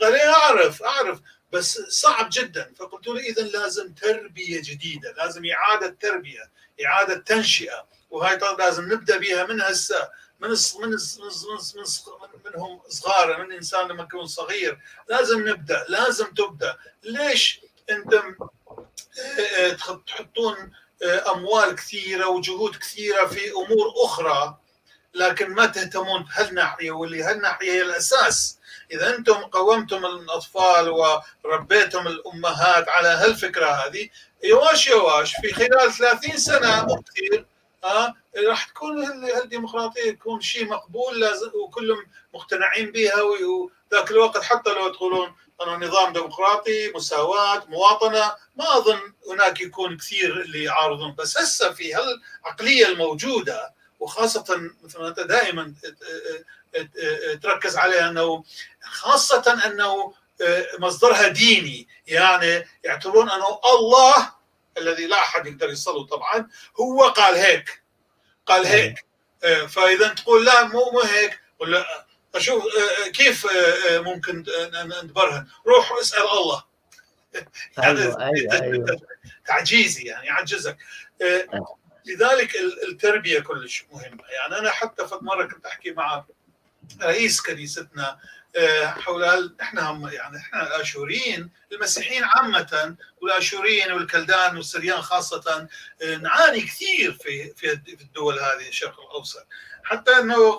قال لي اعرف بس صعب جدا. فقلت له اذا لازم تربيه جديدة، لازم اعاده تربيه، اعاده تنشئه، وهاي لازم نبدا بها من هسه، من من من منهم صغار، من انسان لما يكون صغير لازم نبدا، لازم تبدا. ليش انتم تحطون اموال كثيرة وجهود كثيرة في امور اخرى لكن ما تهتمون بهالناحيه، واللي هالناحية هي الاساس؟ اذا انتم قومتم الاطفال وربيتم الامهات على هالفكرة هذه، يواش يواش في خلال 30 سنة مو كثير راح تكون هالديمقراطيه تكون شيء مقبول لازم، وكلهم مقتنعين بها. وذاك الوقت حتى لو تقولون انه نظام ديمقراطي، مساواة، مواطنه، ما اظن هناك يكون كثير اللي يعارضون. بس هسه في هالعقليه الموجودة، وخاصة مثل ما انت دائما تركز عليها، انه خاصة انه مصدرها ديني، يعني يعتبرون انه الله الذي لا احد يقدر يصله طبعا هو قال هيك، قال هيك، فاذا تقول لا مو هيك، ولا اشوف كيف ممكن نبرهن، روح اسال الله. يعني أيوة. تعجيزي، يعني يعجزك. لذلك التربية كلش مهمة. يعني انا حتى فد مرة كنت احكي مع رئيس كنيستنا حول هل احنا، يعني احنا الاشوريين المسيحيين عامة، والاشوريين والكلدان والسريان خاصة، نعاني كثير في في الدول هذه الشرق الاوسط، حتى انه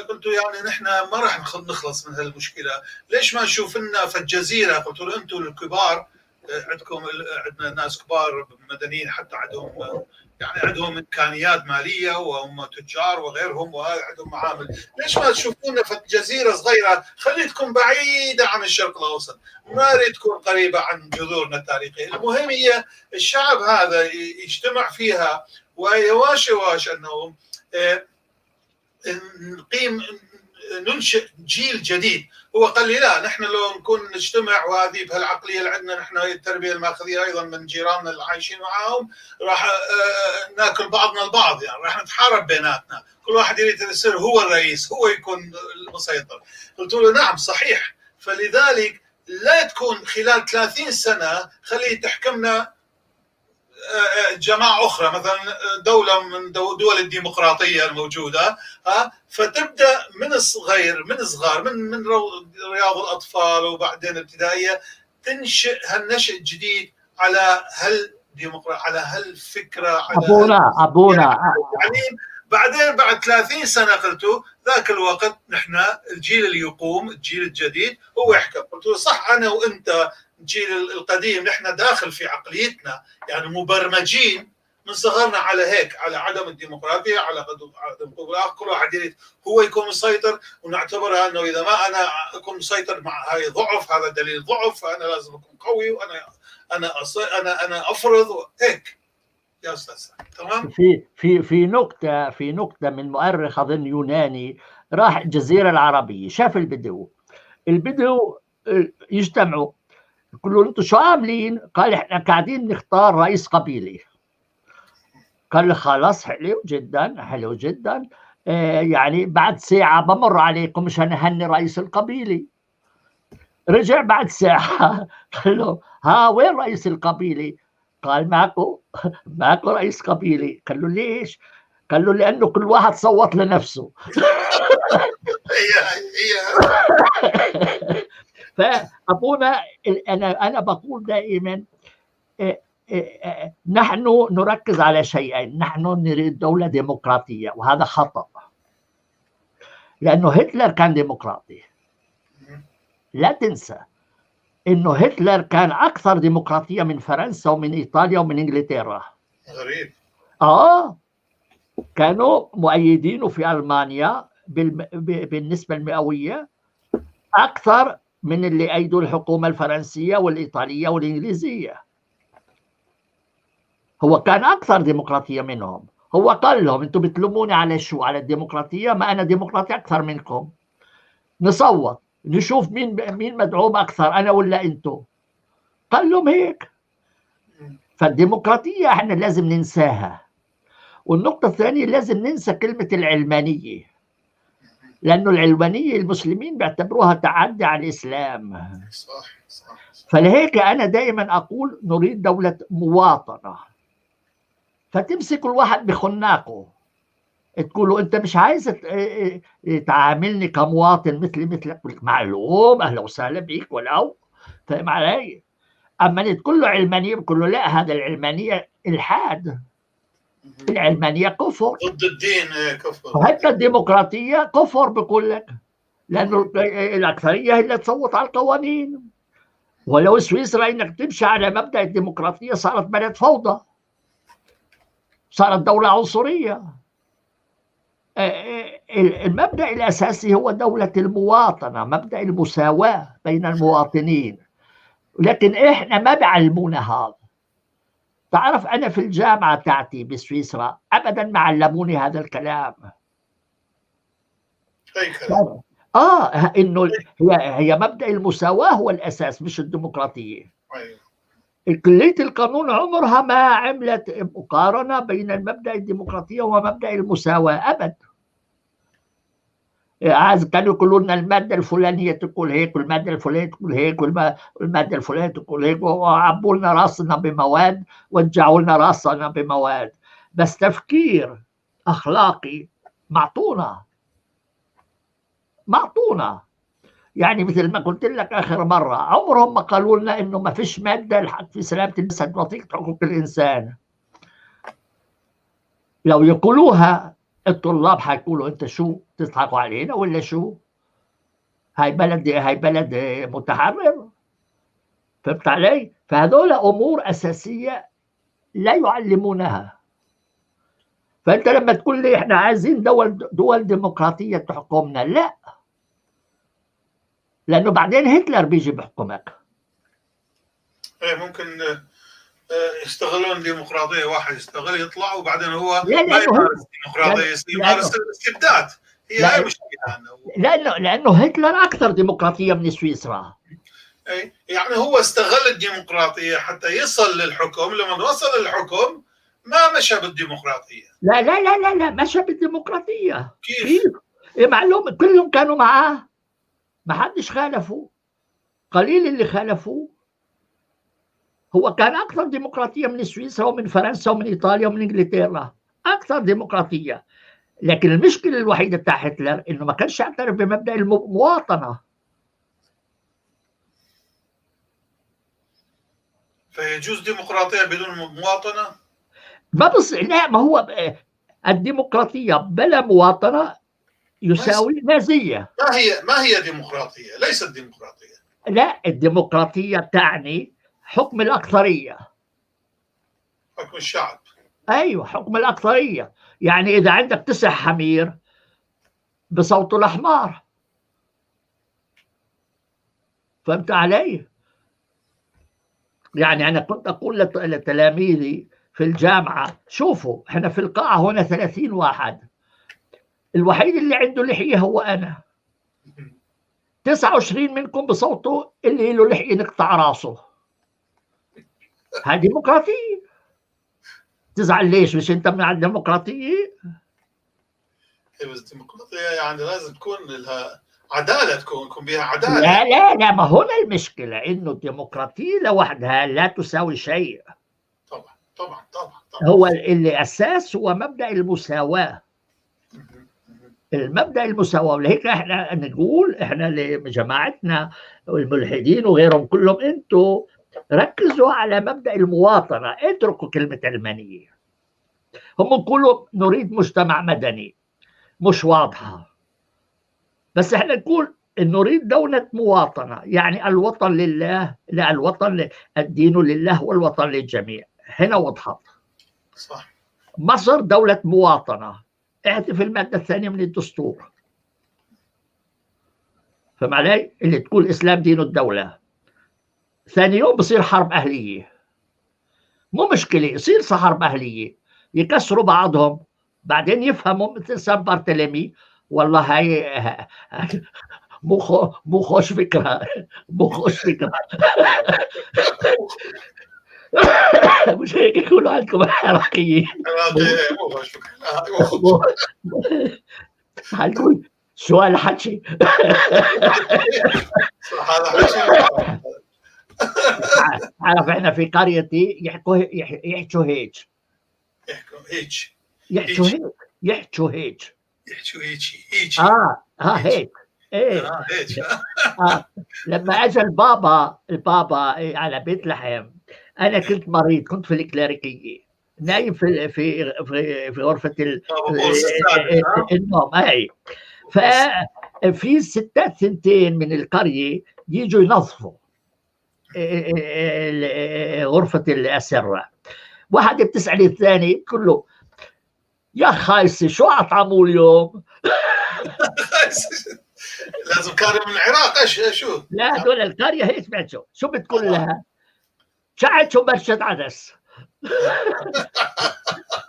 قلت يعني نحن ما راح نخلص من هالمشكلة، ليش ما نشوف لنا في الجزيرة؟ قلت له انتم الكبار عندكم، عندنا ناس كبار مدنيين حتى عندهم، يعني عندهم امكانيات ماليه وهم تجار وغيرهم وعندهم معامل، ليش ما تشوفونا في جزيرة صغيرة، خليتكم بعيدة عن الشرق الاوسط، ما اريد تكون قريبه عن جذورنا التاريخية. المهم هي الشعب هذا يجتمع فيها، ويواش يواش انه نقيم ننشئ جيل جديد. هو قال لي لا، نحن لو نكون نجتمع وهذه بهالعقليه اللي عندنا نحن، التربية الماخذيه ايضا من جيراننا اللي عايشين معاهم، راح ناكل بعضنا البعض، يعني راح نتحارب بيناتنا، كل واحد يريد يصير هو الرئيس، هو يكون المسيطر. قلت له نعم صحيح. فلذلك لا تكون خلال 30 سنة خليه تحكمنا جماعة أخرى، مثلا دولة من دول الديمقراطية الموجودة، فتبدأ من الصغير، من صغار، من رياض الأطفال وبعدين ابتدائية، تنشئ هالنشء الجديد على هالديمقراطية، على هالفكرة، على أبونا يعني بعدين بعد 30 سنة قلتوا ذاك الوقت نحن الجيل اللي يقوم، الجيل الجديد هو يحكم. قلت له صح، أنا وأنت الجيل القديم نحن داخل في عقليتنا، يعني مبرمجين من صغرنا على هيك، على عدم الديمقراطية، على عدم قبول، كل واحد يريد هو يكون مسيطر، ونعتبرها انه اذا ما انا اكون مسيطر مع هاي ضعف، هذا دليل ضعف، فانا لازم اكون قوي، وانا انا انا انا افرض هيك يا استاذ. تمام. في في في نكتة، في نكتة من مؤرخ اظن يوناني، راح الجزيرة العربية، شاف البدو، البدو يجتمعوا، يقولوا له انتم شو عاملين؟ قال احنا قاعدين نختار رئيس قبيلي. قال له خلاص حلو جدا، حلو جدا، يعني بعد ساعة بمر عليكم مشان أهني رئيس القبيلة. رجع بعد ساعة قال له ها وين رئيس القبيلة؟ قال ماكو، ماكو رئيس قبيلة. قال له ليش؟ قال له لأنه كل واحد صوت لنفسه. فأبونا أنا بقول دائما نحن نركز على شيئين، نحن نريد دولة ديمقراطية، وهذا خطأ، لأنه هتلر كان ديمقراطي. لا تنسى إنه هتلر كان أكثر ديمقراطية من فرنسا ومن إيطاليا ومن إنجلترا. غريب. كانوا مؤيدينه في ألمانيا بالنسبة المئوية أكثر من اللي أيدوا الحكومة الفرنسية والإيطالية والإنجليزية. هو كان أكثر ديمقراطية منهم. هو قال لهم أنتم بتلوموني على شو؟ على الديمقراطية؟ ما أنا ديمقراطي أكثر منكم. نصوت نشوف مين مدعوم أكثر، أنا ولا أنتم. قال لهم هيك. فالديمقراطية احنا لازم ننساها. والنقطة الثانية لازم ننسى كلمة العلمانية، لأنه العلمانية المسلمين بيعتبروها تعدي على الإسلام. صح صح. فلهيك أنا دائما أقول نريد دولة مواطنة. فتمسك الواحد بخناقه، تقول له أنت مش عايز تعاملني كمواطن مثلي مثلك، معلوم أهلا وسهلا بيك ولو، فاهم علي؟ أما تقول له علمانية بقول له لا، هذا العلمانية إلحاد، العلمانية كفر، ضد الدين كفر، وحتى الديمقراطية كفر بقول لك، لأنه الأكثرية هي اللي تصوت على القوانين. ولو سويسرا إنك تمشي على مبدأ الديمقراطية صارت بلد فوضى، صارت دولة عنصرية. المبدأ الأساسي هو دولة المواطنة، مبدأ المساواة بين المواطنين. لكن إحنا ما بعلمونا هذا. تعرف أنا في الجامعة تاعتي بسويسرا أبدا ما علموني هذا الكلام. أي كلام؟ إنه هي مبدأ المساواة هو الأساس، مش الديمقراطية. أيوة. كلية القانون عمرها ما عملت مقارنة بين المبدأ الديمقراطية ومبدأ المساواة أبدا. عايز كانوا يقولوا لنا المادة الفلانية تقول هيك، والمادة الفلانية تقول هيك، والمادة الفلانية تقول هيك، وعبوا لنا راسنا بمواد وجعوا لنا راسنا بمواد. بس تفكير أخلاقي معطونا معطونا. يعني مثل ما قلت لك آخر مرة، عمرهم ما قالوا لنا إنه ما فيش مادة الحق في سلامة الجسد وثيقة حقوق الإنسان. لو يقولوها الطلاب حيقولوا أنت شو تضحكوا علينا ولا شو؟ هاي بلد، هاي بلد متحرر. فهمت علي؟ فهذول أمور أساسية لا يعلمونها. فأنت لما تقول لي إحنا عايزين دول ديمقراطية تحكمنا، لا، لأنه بعدين هتلر بيجي بحكمك. إيه، ممكن يستغلون ديمقراطية، واحد يستغل يطلع وبعدين هو ما يمارس ديمقراطية، يمارس الاستبداد. هي هاي مشكلة. لأنه هتلر أكثر ديمقراطية من سويسرا. إيه، يعني هو استغل الديمقراطية حتى يصل للحكم، لما وصل للحكم ما مشى بالديمقراطية. لا لا لا لا لا، مشى بالديمقراطية. كيف؟ إيه معلوم، كلهم كانوا معاه، ما حدش خالفه، قليل اللي خالفوه. هو كان أكثر ديمقراطية من سويسرا ومن فرنسا ومن إيطاليا ومن إنجلترا، أكثر ديمقراطية. لكن المشكلة الوحيدة بتاع هتلر إنه ما كانش يعترف بمبدأ المواطنة. فيجوز ديمقراطية بدون مواطنة؟ ما بص، لا، ما هو الديمقراطية بلا مواطنة يساوي نازية. ما هي ديمقراطية؟ ليست ديمقراطية. لا، الديمقراطية تعني حكم الأكثرية، حكم الشعب. أيوة، حكم الأكثرية. يعني إذا عندك 9 حمير بصوتوا الأحمر. فهمت علي؟ يعني أنا كنت أقول لتلاميذي في الجامعة، شوفوا إحنا في القاعة هنا 30 واحد، الوحيد اللي عنده لحية هو أنا، 29 منكم بصوتوا اللي له لحية نقطع راسه. هذه ديمقراطية. تزعل ليش؟ مش أنت من الديمقراطية؟ إيه، بس الديمقراطية يعني لازم تكون لها عدالة، تكون بها عدالة. لا لا لا، ما هنا المشكلة إنه الديمقراطية لوحدها لا تساوي شيء. طبعا طبعا طبعا طبعا. هو اللي أساس هو مبدأ المساواة. المبدأ المساواة. ولهيك احنا نقول احنا لجماعتنا والملحدين وغيرهم كلهم، انتم ركزوا على مبدأ المواطنة، اتركوا كلمة علمانية. هم يقولوا نريد مجتمع مدني، مش واضحة، بس احنا نقول نريد دولة مواطنة، يعني الوطن لله، لا الوطن الدين لله والوطن للجميع. هنا وضحت. صح. مصر دولة مواطنة، اعتف المادة الثانية من الدستور، فهم علي؟ اللي تقول الإسلام دين الدولة. ثاني يوم بصير حرب أهلية، مو مشكلة يصير حرب أهلية، يكسروا بعضهم، بعدين يفهموا مثل سان بارتليمي، والله هاي مو خوش فكرة، مو خوش فكرة. مش هيك يقولوا عندكم العراقيين؟ مو خوش فكرة. حنقول شو هالحكي؟ صح هذا حكي. عارف احنا في قريتي يحكوا يحكوا هيك، يحكوا هيك، يحكوا هيك، يحكوا هيك، يحكوا هيك هيك، هيك، ايه هيك. لما اجى البابا على بيت لحم، انا كنت مريض، كنت في الكلاريكيه، نايم في في في, في غرفة النوم. اي ففي ستات ثنتين من القرية يجوا ينظفوا غرفة الاسرة، واحد بتسال الثاني بتقول له يا خايسة شو اطعموا اليوم؟ لازم كان من العراق. ايش شو؟ لا هذول القرية هيك بيحكوا. شو بتقول لها؟ كعك ومرشة عدس.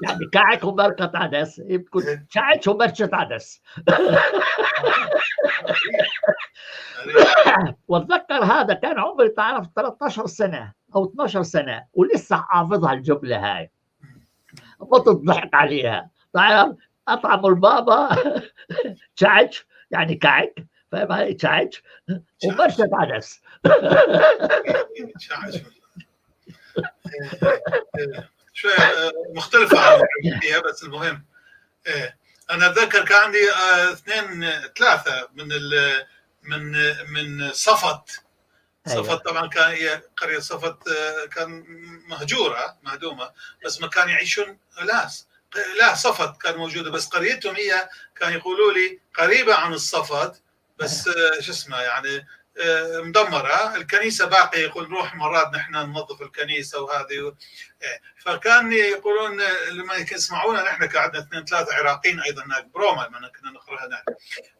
يعني كعك ومرقة عدس، بتقول كعك ومرشة عدس. واتذكر هذا كان عمري تعرف 13 سنة أو 12 سنة، ولسه حافظها الجملة هاي، متت ضحك عليها. تعرف أطعم البابا كعك، يعني كعك، فاهم علي؟ كعك ومرشة عدس. شوية مختلفة عن فيها، بس المهم أنا أتذكر كان عندي 2 3 من من من صفت. صفت طبعا كان هي قرية صفت، كان مهجورة مهدومة، بس ما كان يعيشون لا صفت كان موجودة، بس قريتهم هي كان يقولوا لي قريبة عن الصفد، بس شو اسمه يعني مدمرة، الكنيسة باقية، يقول نروح مرات نحن ننظف الكنيسة وهذه. فكان يقولون لما يسمعونا نحن قعدنا 2 3 عراقيين ايضا هناك بروما لما كنا نقرا هناك،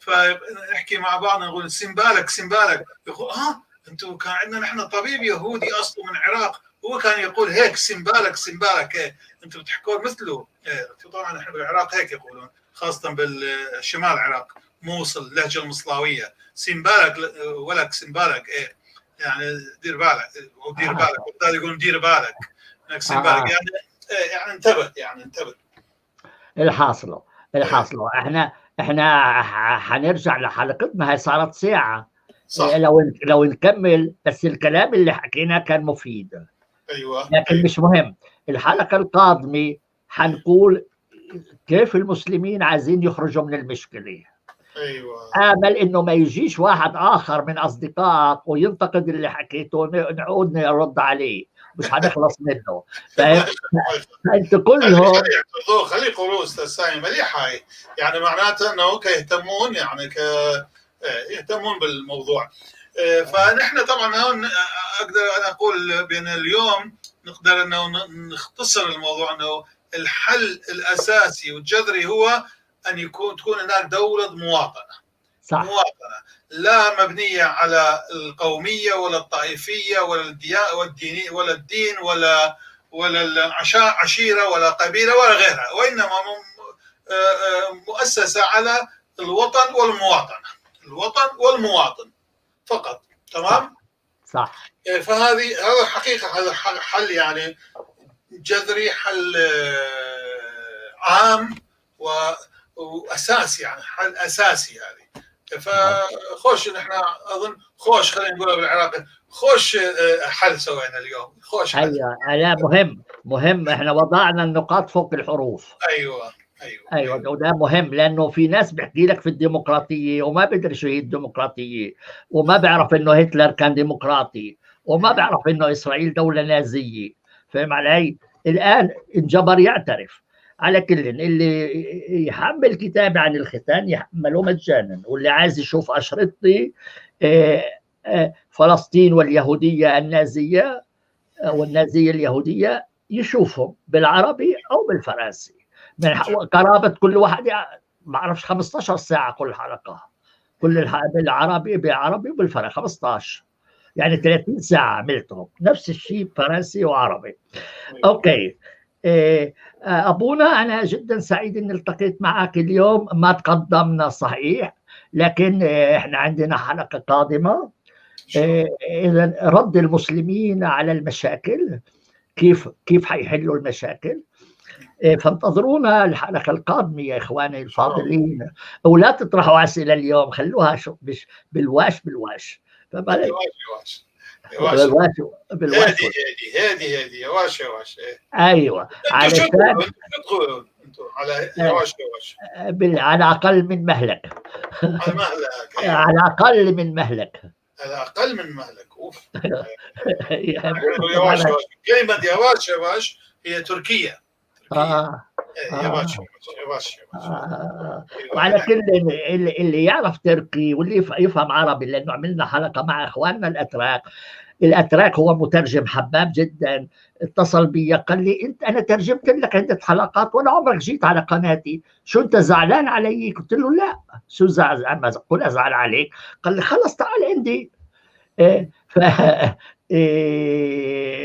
فنحكي مع بعض نقول سمبالك سمبالك، يقول انتم كان عندنا نحن طبيب يهودي اصله من العراق، هو كان يقول هيك سمبالك سمبالك، إيه انتم بتحكون مثله. إيه طبعا نحن بالعراق هيك يقولون، خاصة بالشمال العراق، موصل اللهجة المصلاويه، سمبالك ولك سمبالك، ايه يعني دير بالك ودير بالك، وبالتالي يقولون دير بالك انك سمبالك، يعني إيه يعني انتبه، يعني انتبه. الحاصلة احنا حنرجع لحلقتنا، هاي صارت ساعة. صح. لو نكمل، بس الكلام اللي حكيناه كان مفيد. ايوه، لكن أيوة. مش مهم. الحلقة القادمة حنقول كيف المسلمين عايزين يخرجوا من المشكلة. ايوه، امل انه ما يجيش واحد اخر من اصدقائك وينتقد اللي حكيته، نعود نرد عليه، مش حنخلص منه. فاهم؟ فانت كلهم خلي يقولوا استاذ سامي مليحة هاي، يعني معناته انه يهتمون، يعني يهتمون بالموضوع. فنحن طبعا هون اقدر انا اقول بان اليوم نقدر انه نختصر الموضوع، انه الحل الاساسي والجذري هو ان يكون تكون هناك دولة مواطنه. صح. مواطنه لا مبنية على القومية ولا الطائفية ولا والدينية ولا الدين ولا العشيرة ولا قبيلة ولا غيرها، وانما مؤسسة على الوطن والمواطنه، الوطن والمواطن فقط. تمام؟ صح. فهذه هذا الحقيقة، هذا حل يعني جذري، حل عام واساسي، يعني حل اساسي هذه. فخوش نحن اظن خوش، خلينا نقولها بالعراقي، خوش حل سوينا اليوم، خوش حل. ايوه، لا مهم، احنا وضعنا النقاط فوق الحروف. ايوه ايوه، وده مهم، لانه في ناس بيحكي لك في الديمقراطية وما بيدري شو هي الديمقراطية، وما بيعرف انه هتلر كان ديمقراطي، وما بيعرف انه اسرائيل دولة نازيه، فاهم علي؟ الان انجبر يعترف. على كل اللي يحمل كتاب عن الختان يحمله مجانا، واللي عايز يشوف أشرطتي فلسطين واليهودية النازية والنازية اليهودية يشوفهم بالعربي أو بالفرنسي. من قرابة كل واحد ما أعرفش 15 ساعة كل حلقة، كل بالعربي وبالفرنسي 15، يعني 30 ساعة عملتهم نفس الشيء فرنسي وعربي. okay أبونا، أنا جدا سعيد أن التقيت معك اليوم. ما تقدمنا صحيح، لكن إحنا عندنا حلقة قادمة. إذا رد المسلمين على المشاكل، كيف حيحلوا المشاكل. فانتظرونا الحلقة القادمة يا إخواني الفاضلين، ولا تطرحوا أسئلة اليوم، خلوها بالواش بالواش. بالواش بالواش هادي هادي يواش يواش. ايوه، على على يواش يواش، على اقل من مهلك. على مهلك، على اقل من مهلك، على اقل من مهلك. اوف. يواش يواش، كلمة يواش يواش هي تركية. يواش يواش. وعلى كل اللي يعرف تركي واللي يفهم عربي، لانه عملنا حلقة مع اخواننا الاتراك. الاتراك هو مترجم حباب جدا، اتصل بي قال لي انت انا ترجمت لك عده حلقات ولا عمرك جيت على قناتي، شو انت زعلان علي؟ قلت له لا، شو زعل، ما اقول ازعل عليك. قال لي خلص تعال عندي.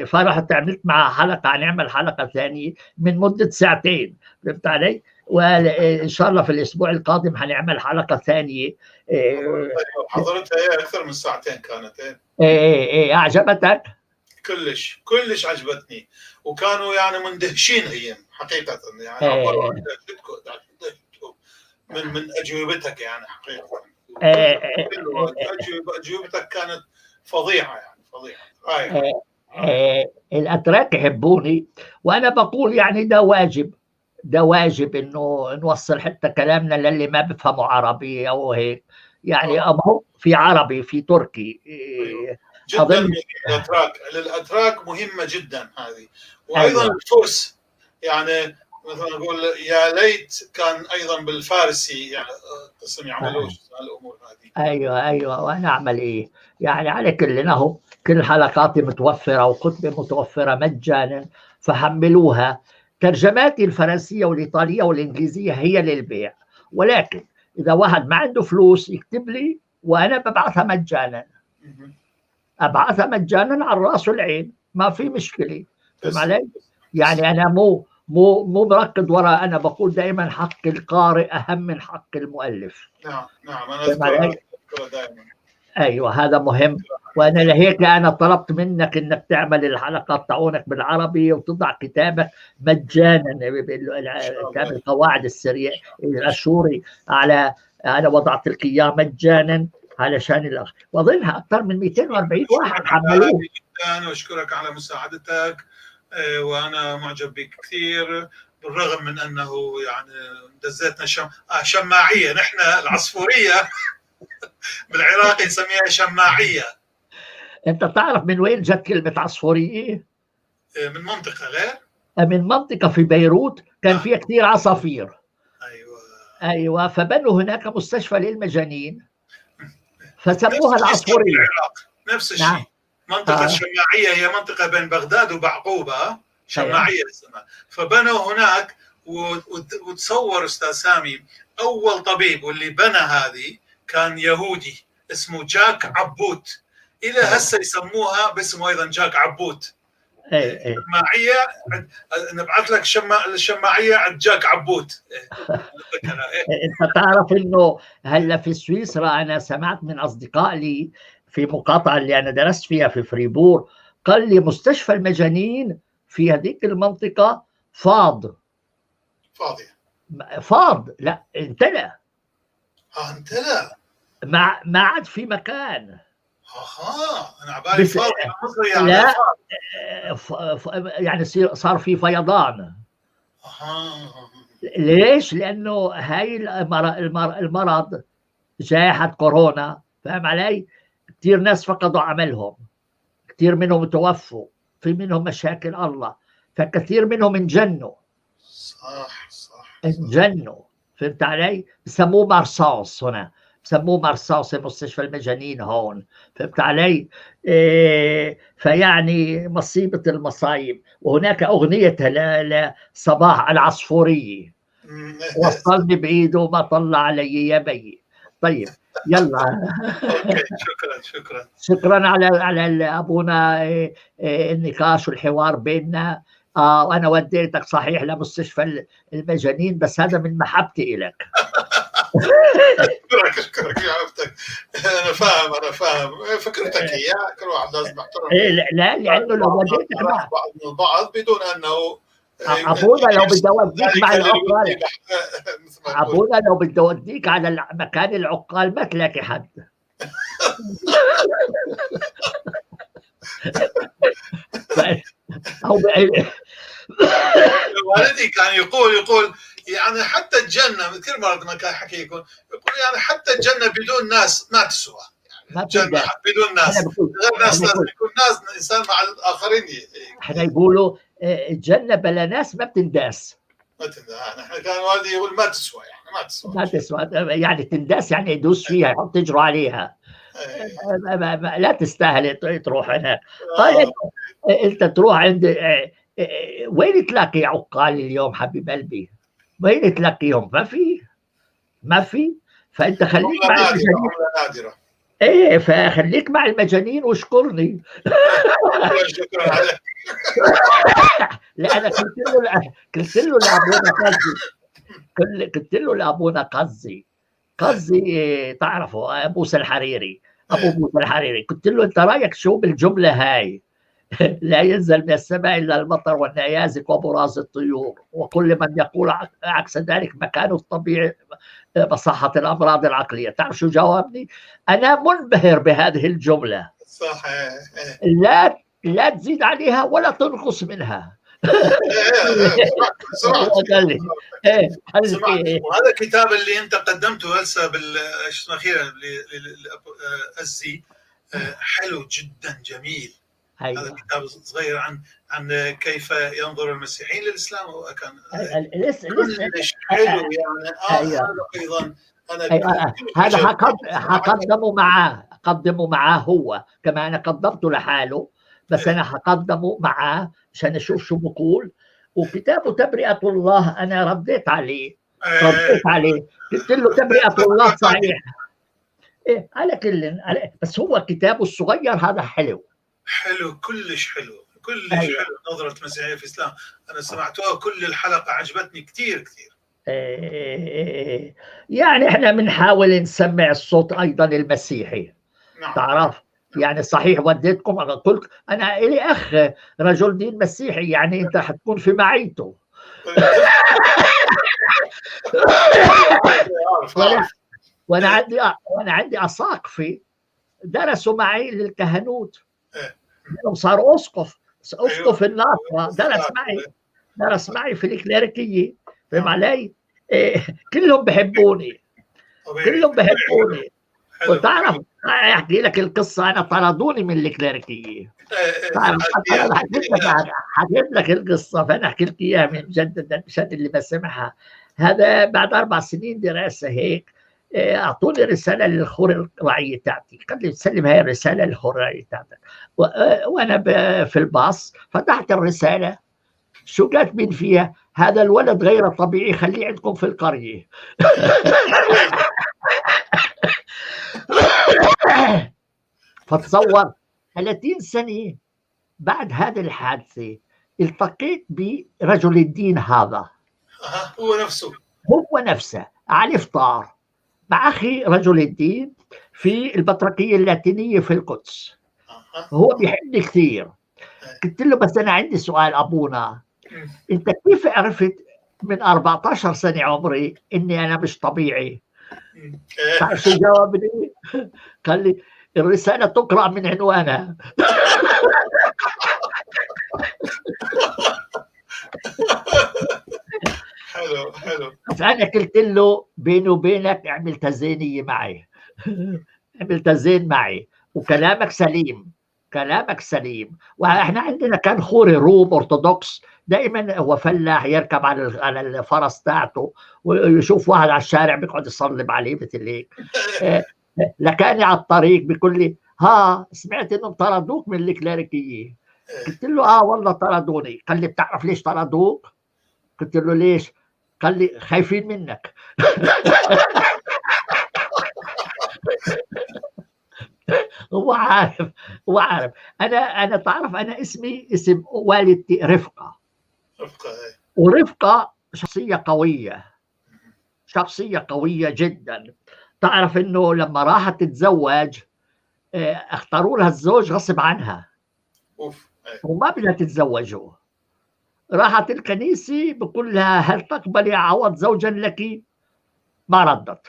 فرحت عملت معها حلقة، هنعمل حلقة ثانية من مده ساعتين، فهمت علي؟ وان شاء الله في الاسبوع القادم هنعمل حلقة ثانية. حضرتها هي اكثر من ساعتين كانت. ايه اعجبتك؟ كلش كلش عجبتني، وكانوا يعني مندهشين هي حقيقة، يعني عبروا عن من اجوبتك، يعني حقيقة اجوبتك كانت فظيعة، يعني فظيعة. الاتراك يحبوني، وانا بقول يعني ده واجب، ده واجب انه نوصل حتى كلامنا للي ما بفهموا عربي او هيك، يعني أمو في عربي في تركي. جدا للاتراك، للاتراك مهمة جدا هذه. وايضا الفرس، يعني مثلا اقول يا ليت كان ايضا بالفارسي، يعني قسم يعملوش الامور هذه. ايوه ايوه، وانا اعمل ايه؟ يعني على كل اهو كل حلقاتي متوفرة وكتبي متوفرة مجانا، فحملوها. ترجماتي الفرنسية والايطاليه والانجليزية هي للبيع، ولكن اذا واحد ما عنده فلوس يكتب لي وانا ببعثها مجانا. ابعثها مجانا على الراس والعين، ما في مشكلة. فهم علي؟ يعني انا مو مو مو مركض وراء، انا بقول دائما حق القارئ اهم من حق المؤلف. نعم نعم، انا اذكرها دائما. ايوه هذا مهم، وانا لهيك انا طلبت منك انك تعمل الحلقات تاعونك بالعربي وتضع كتابك مجانا، كتاب القواعد السريع الاشوري، على انا وضعت لك اياه مجانا علشان الاخ، واظنها اكثر من 240 واحد حملوه. جدا، واشكرك على مساعدتك، وانا معجب بك كثير، بالرغم من انه يعني دزتنا شماعيه، نحن العصفوريه بالعراقي نسميها شماعيه. انت تعرف من وين جت كلمة عصفوريه؟ من منطقة غير؟ من منطقة في بيروت كان فيها كثير عصافير. ايوه ايوه، فبنوا هناك مستشفى للمجانين فسموها العصفوريه. العراق نفس الشيء. نعم. منطقة الشماعية هي منطقة بين بغداد وبعقوبة، شماعية اسمها، فبنوا هناك. وتصور أستاذ سامي، أول طبيب واللي بنى هذه كان يهودي اسمه جاك عبوت، إلى هسه يسموها باسمه أيضا جاك عبوت. شماعية، نبعث لك الشماعية عند جاك عبوت. أنت تعرف إنه هلا في سويسرا، أنا سمعت من أصدقاء لي في مقاطعة اللي أنا درست فيها في فريبور، قال لي مستشفى المجانين في هذيك المنطقة فاض. فاضية. فاض، لا امتلأ. امتلأ. ما عاد في مكان. اها، انا عبالي فاضي مصري يعني. لا، يعني صار في فيضان. ليش؟ لأنه هاي المرض جائحة كورونا، فاهم علي؟ كثير ناس فقدوا عملهم، كثير منهم توفوا، في منهم مشاكل الله، فكثير منهم انجنوا. صح صح. انجنوا، فهمت علي؟ بسموه مارسانس هنا، بسموه مارسانس مستشفى المجانين هون، فهمت علي؟ إيه فيعني مصيبة المصايب. وهناك أغنية لصباح العصفورية، وصلني بإيده وما طلع علي يا بي. طيب يلا. okay، شكرا شكرا شكرا على ابونا النقاش والحوار بيننا. وانا وديتك صحيح لمستشفى المجانين، بس هذا من محبتي لك. اشكرك اشكرك يا عرفتك. انا فاهم، انا فاهم فكرتك هي، كل واحد لازم يحترم. لا، لانه لو وديتك مع بعض من بعض بدون انه ابونا لو بدي اوديك مع العقال، ابونا لو بدي اوديك على مكان العقال ما تلاقي حد. أو والدي كان يقول يعني حتى الجنة، كثير مرات ما كان حكي يقول يعني حتى الجنة بدون ناس ما تسوى. يعني الجنة بدون ناس، غير ناس لازم يكون ناس، إنسان مع الآخرين. احنا يقولوا الجنة بلا ناس ما بتنداس. ما تنداس. نحن كان والدي يقول ما تسوى، يعني ما تسوى. ما تسوى يعني تنداس، يعني يدوس فيها، يحط يجروا عليها. لا تستاهل تروح هناك. طيب انت تروح عند وين تلاقي عقال اليوم حبيب قلبي؟ وين تلاقيهم؟ ما في، ما في. فانت خليك مع المجانين. نادرة. ايه، فخليك مع المجانين واشكرني. شكرا عليك. لا انا قلت له لابونا قزي، قلت له لابونا قزي، قزي تعرفه موسى الحريري، ابو موسى الحريري، قلت له انت رايك شو بالجملة هاي؟ لا ينزل من السماء الا المطر والنيازك وبراز الطيور، وكل من يقول عكس ذلك مكانه الطبيعي مصحة الامراض العقلية. تعرف شو جاوبني؟ انا منبهر بهذه الجملة. صحيح. لا تزيد عليها ولا تنقص منها. وهذا الكتاب اللي انت قدمته هسه بال شو اسمه اخيرا الزي، حلو جدا، جميل. أيوة. هذا الكتاب صغير عن كيف ينظر المسيحيين للاسلام، وكان كلش حلو يعني. أيوة. ايضا انا أيوة. هذا حقدمه معاه، قدمه معاه هو كما انا قدمته لحاله، بس انا حقدمه معاه عشان اشوف شو بقول. وكتابه تبرئة الله انا رديت عليه، رديت عليه، قلت له تبرئة الله صحيح. إيه على كل، بس هو كتابه الصغير هذا حلو. حلو، كلش حلو، كلش. أيوة. حلو نظرة المسيحية في الإسلام، أنا سمعتها كل الحلقة، عجبتني كثير كثير. إيه يعني احنا بنحاول نسمع الصوت أيضا المسيحي. نعم. تعرف يعني صحيح وديتكم، أنا قلت أنا إلي أخ رجل دين مسيحي، يعني أنت حتكون في معيته. وأنا عندي أساقفة درسوا معي للكهنوت، صار اسقف الناصرة، درس معي في الكليريكيه، فهم علي؟ إيه كلهم بحبوني، كلهم بحبوني. وتعرف احكي لك القصة، انا طردوني من الكليريكيه. حكيت لك القصة، فانا احكي لك اياها من مجددا مشان اللي ما سمعها. هذا بعد 4 سنين دراسة هيك، اعطوني رسالة للخور الرعية تاعتي، قال لي تسلم هاي الرسالة للخور الرعية تاعتك. وانا في الباص فتحت الرسالة، شو كاتبين فيها؟ هذا الولد غير طبيعي، خليه عندكم في القرية. فتصور 30 سنة بعد هذه الحادثة التقيت برجل الدين هذا، هو نفسه، هو نفسه، على الافطار مع أخي رجل الدين في البطركية اللاتينية في القدس. هو بيحبني كثير. قلت له بس أنا عندي سؤال أبونا، أنت كيف عرفت من 14 سنة عمري إني أنا مش طبيعي؟ تعرف شو جاوبني؟ قال لي الرسالة تقرأ من عنوانها. حلو حلو. بس أنا قلت له بيني وبينك اعمل تزينية معي، اعمل تزين معي، وكلامك سليم، كلامك سليم. واحنا عندنا كان خوري روم ارثوذكس، دائما هو فلاح يركب على الفرس تاعته ويشوف واحد على الشارع بيقعد يصلب عليه مثل هيك. لكاني على الطريق بيقول لي ها سمعت انهم طردوك من الكليريكيه. قلت له اه والله طردوني. قال لي بتعرف ليش طردوك؟ قلت له ليش؟ قال لي خايفين منك. هو عارف، هو عارف. انا تعرف انا اسمي اسم والدتي رفقه. رفقه، ورفقه شخصية قوية، شخصية قوية جدا. تعرف انه لما راحت تتزوج اختاروا لها الزوج غصب عنها. اوف. وما بدها تتزوجه. راحت الكنيسة بقول لها هل تقبلي عوض زوجا لك؟ ما ردت.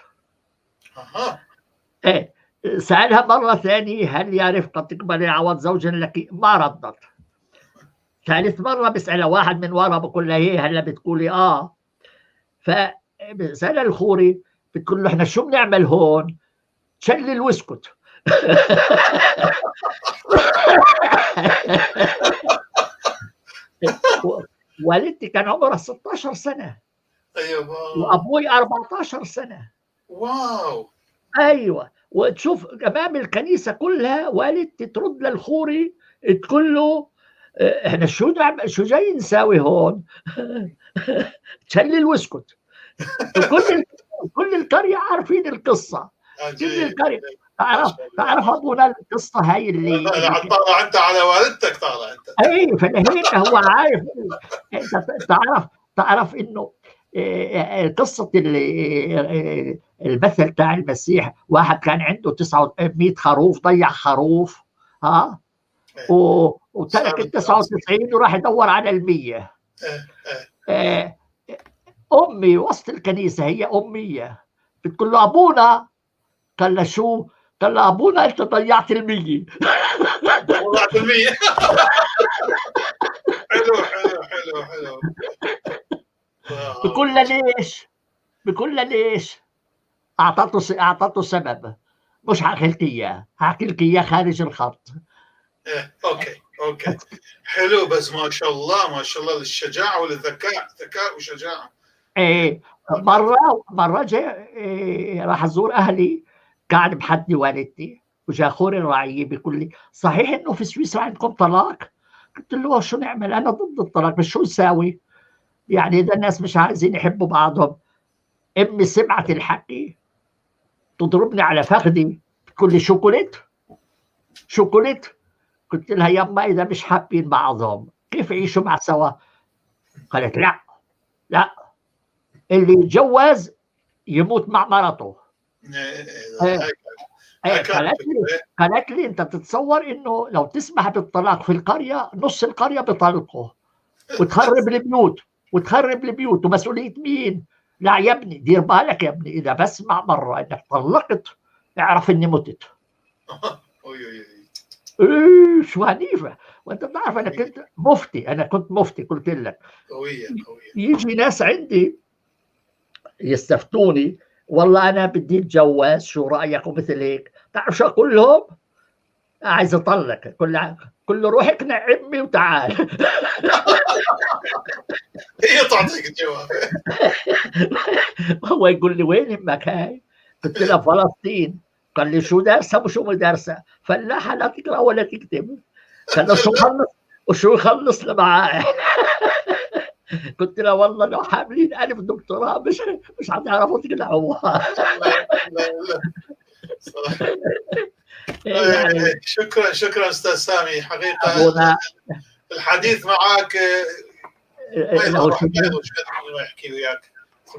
ايه. سألها مرة ثانية هل يا رفقة تقبلي عوض زوجا لك؟ ما ردت. ثالث مرة بسألها واحد من ورا بقول لها هي هلا بتقولي اه. فسألها الخوري بتقول له احنا شو بنعمل هون؟ شلل واسكت. والدتي كان عمرها 16 سنة. ايوه. وابوي 14 سنة. واو. ايوه. وتشوف امام الكنيسة كلها والدتي ترد للخوري تقول له احنا شو نعمل، شو جاي نساوي هون؟ تشلل واسكت. كل القرية عارفين القصة. كل القرية تعرف ابونا القصة هاي اللي طالع انت على والدتك، طالع انت. اي فلهيك هو عارف. انت تعرف انه قصة المثل تاع المسيح، واحد كان عنده 900 خروف، ضيع خروف ها وترك ال 99 وراح يدور على 100. امي وسط الكنيسة هي امية بتقول له ابونا، قال له شو؟ قال له ابونا انت ضيعت 100. ضيعت 100. حلو حلو حلو حلو. بقول له ليش؟ بقول له ليش؟ اعطته سبب، مش حاحكي لك اياه، حاحكي لك اياه خارج الخط. ايه okay okay حلو. بس ما شاء الله ما شاء الله للشجاعه وللذكاء، ذكاء وشجاعة. ايه. مرة جاء إيه راح ازور اهلي، قاعد بحدي والدتي وجا خوري الرعية بيقول لي صحيح انه في سويسرا عندكم طلاق؟ قلت له شو نعمل؟ انا ضد الطلاق بس شو نساوي؟ يعني اذا الناس مش عايزين يحبوا بعضهم. امي سمعت الحكي تضربني على فخدي تقول لي شو قلت؟ شو قلت؟ قلت لها يما اذا مش حابين بعضهم كيف يعيشوا مع سوا؟ قالت لا لا، اللي يتجوز يموت مع مرته. قالت لي انت تتصور انه لو تسمح بالطلاق في القرية نص القرية بيطلقوا وتخرب البيوت، وتخرب البيوت، ومسؤولية مين؟ لا يا ابني دير بالك يا ابني، اذا بسمع مرة انك طلقت اعرف اني متت. ايه شو عنيفة. وانت بتعرف انا كنت مفتي، انا كنت مفتي قلت لك. قوية قوية. يجي ناس عندي يستفتوني والله انا بدي اتجوز شو رايك ومثل هيك، تعرف شو اقول لهم؟ عايز اطلق. كل روح اقنع امي وتعال. هي تعطيك الجواب. هو يقول لي وين امك هاي؟ قلت لها فلسطين. قال لي شو دارسه وشو مو دارسه؟ فلاحة لا تقرا ولا تكتب. قال له شو خلص وشو يخلص معاه؟ قلت له والله لو حاملين 1000 دكتوراه مش حتعرفوا تقنعوها. يعني شكرا شكرا استاذ سامي، حقيقة الحديث معك ما يضوج ما يحكي وياك،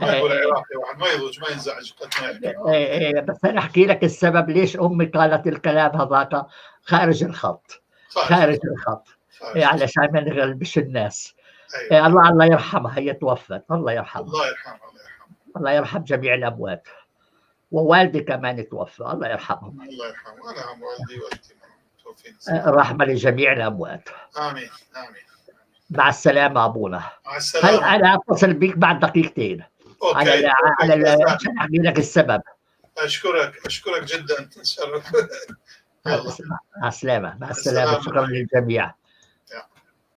ما يقول عراقي واحد ما يضوج ما ينزعج قد ما يحكي. بس انا احكي لك السبب ليش امي قالت الكلام هذاك خارج الخط، خارج الخط، علشان ما نغلبش الناس. أيوة. الله يرحمها، هي توفت، الله يرحمها، الله يرحمها، الله يرحمها، الله يرحم جميع الاموات، ووالدي كمان توفى الله يرحمهم، الله يرحمه. انا والدي والدتي متوفين، الرحمة لجميع الاموات. امين امين. مع السلامة ابونا. مع السلامة. انا اتصل بيك بعد دقيقتين. okay. على على عشان احكي لك السبب. اشكرك اشكرك جدا، تشرف. مع السلامة، مع السلامة، شكرا للجميع.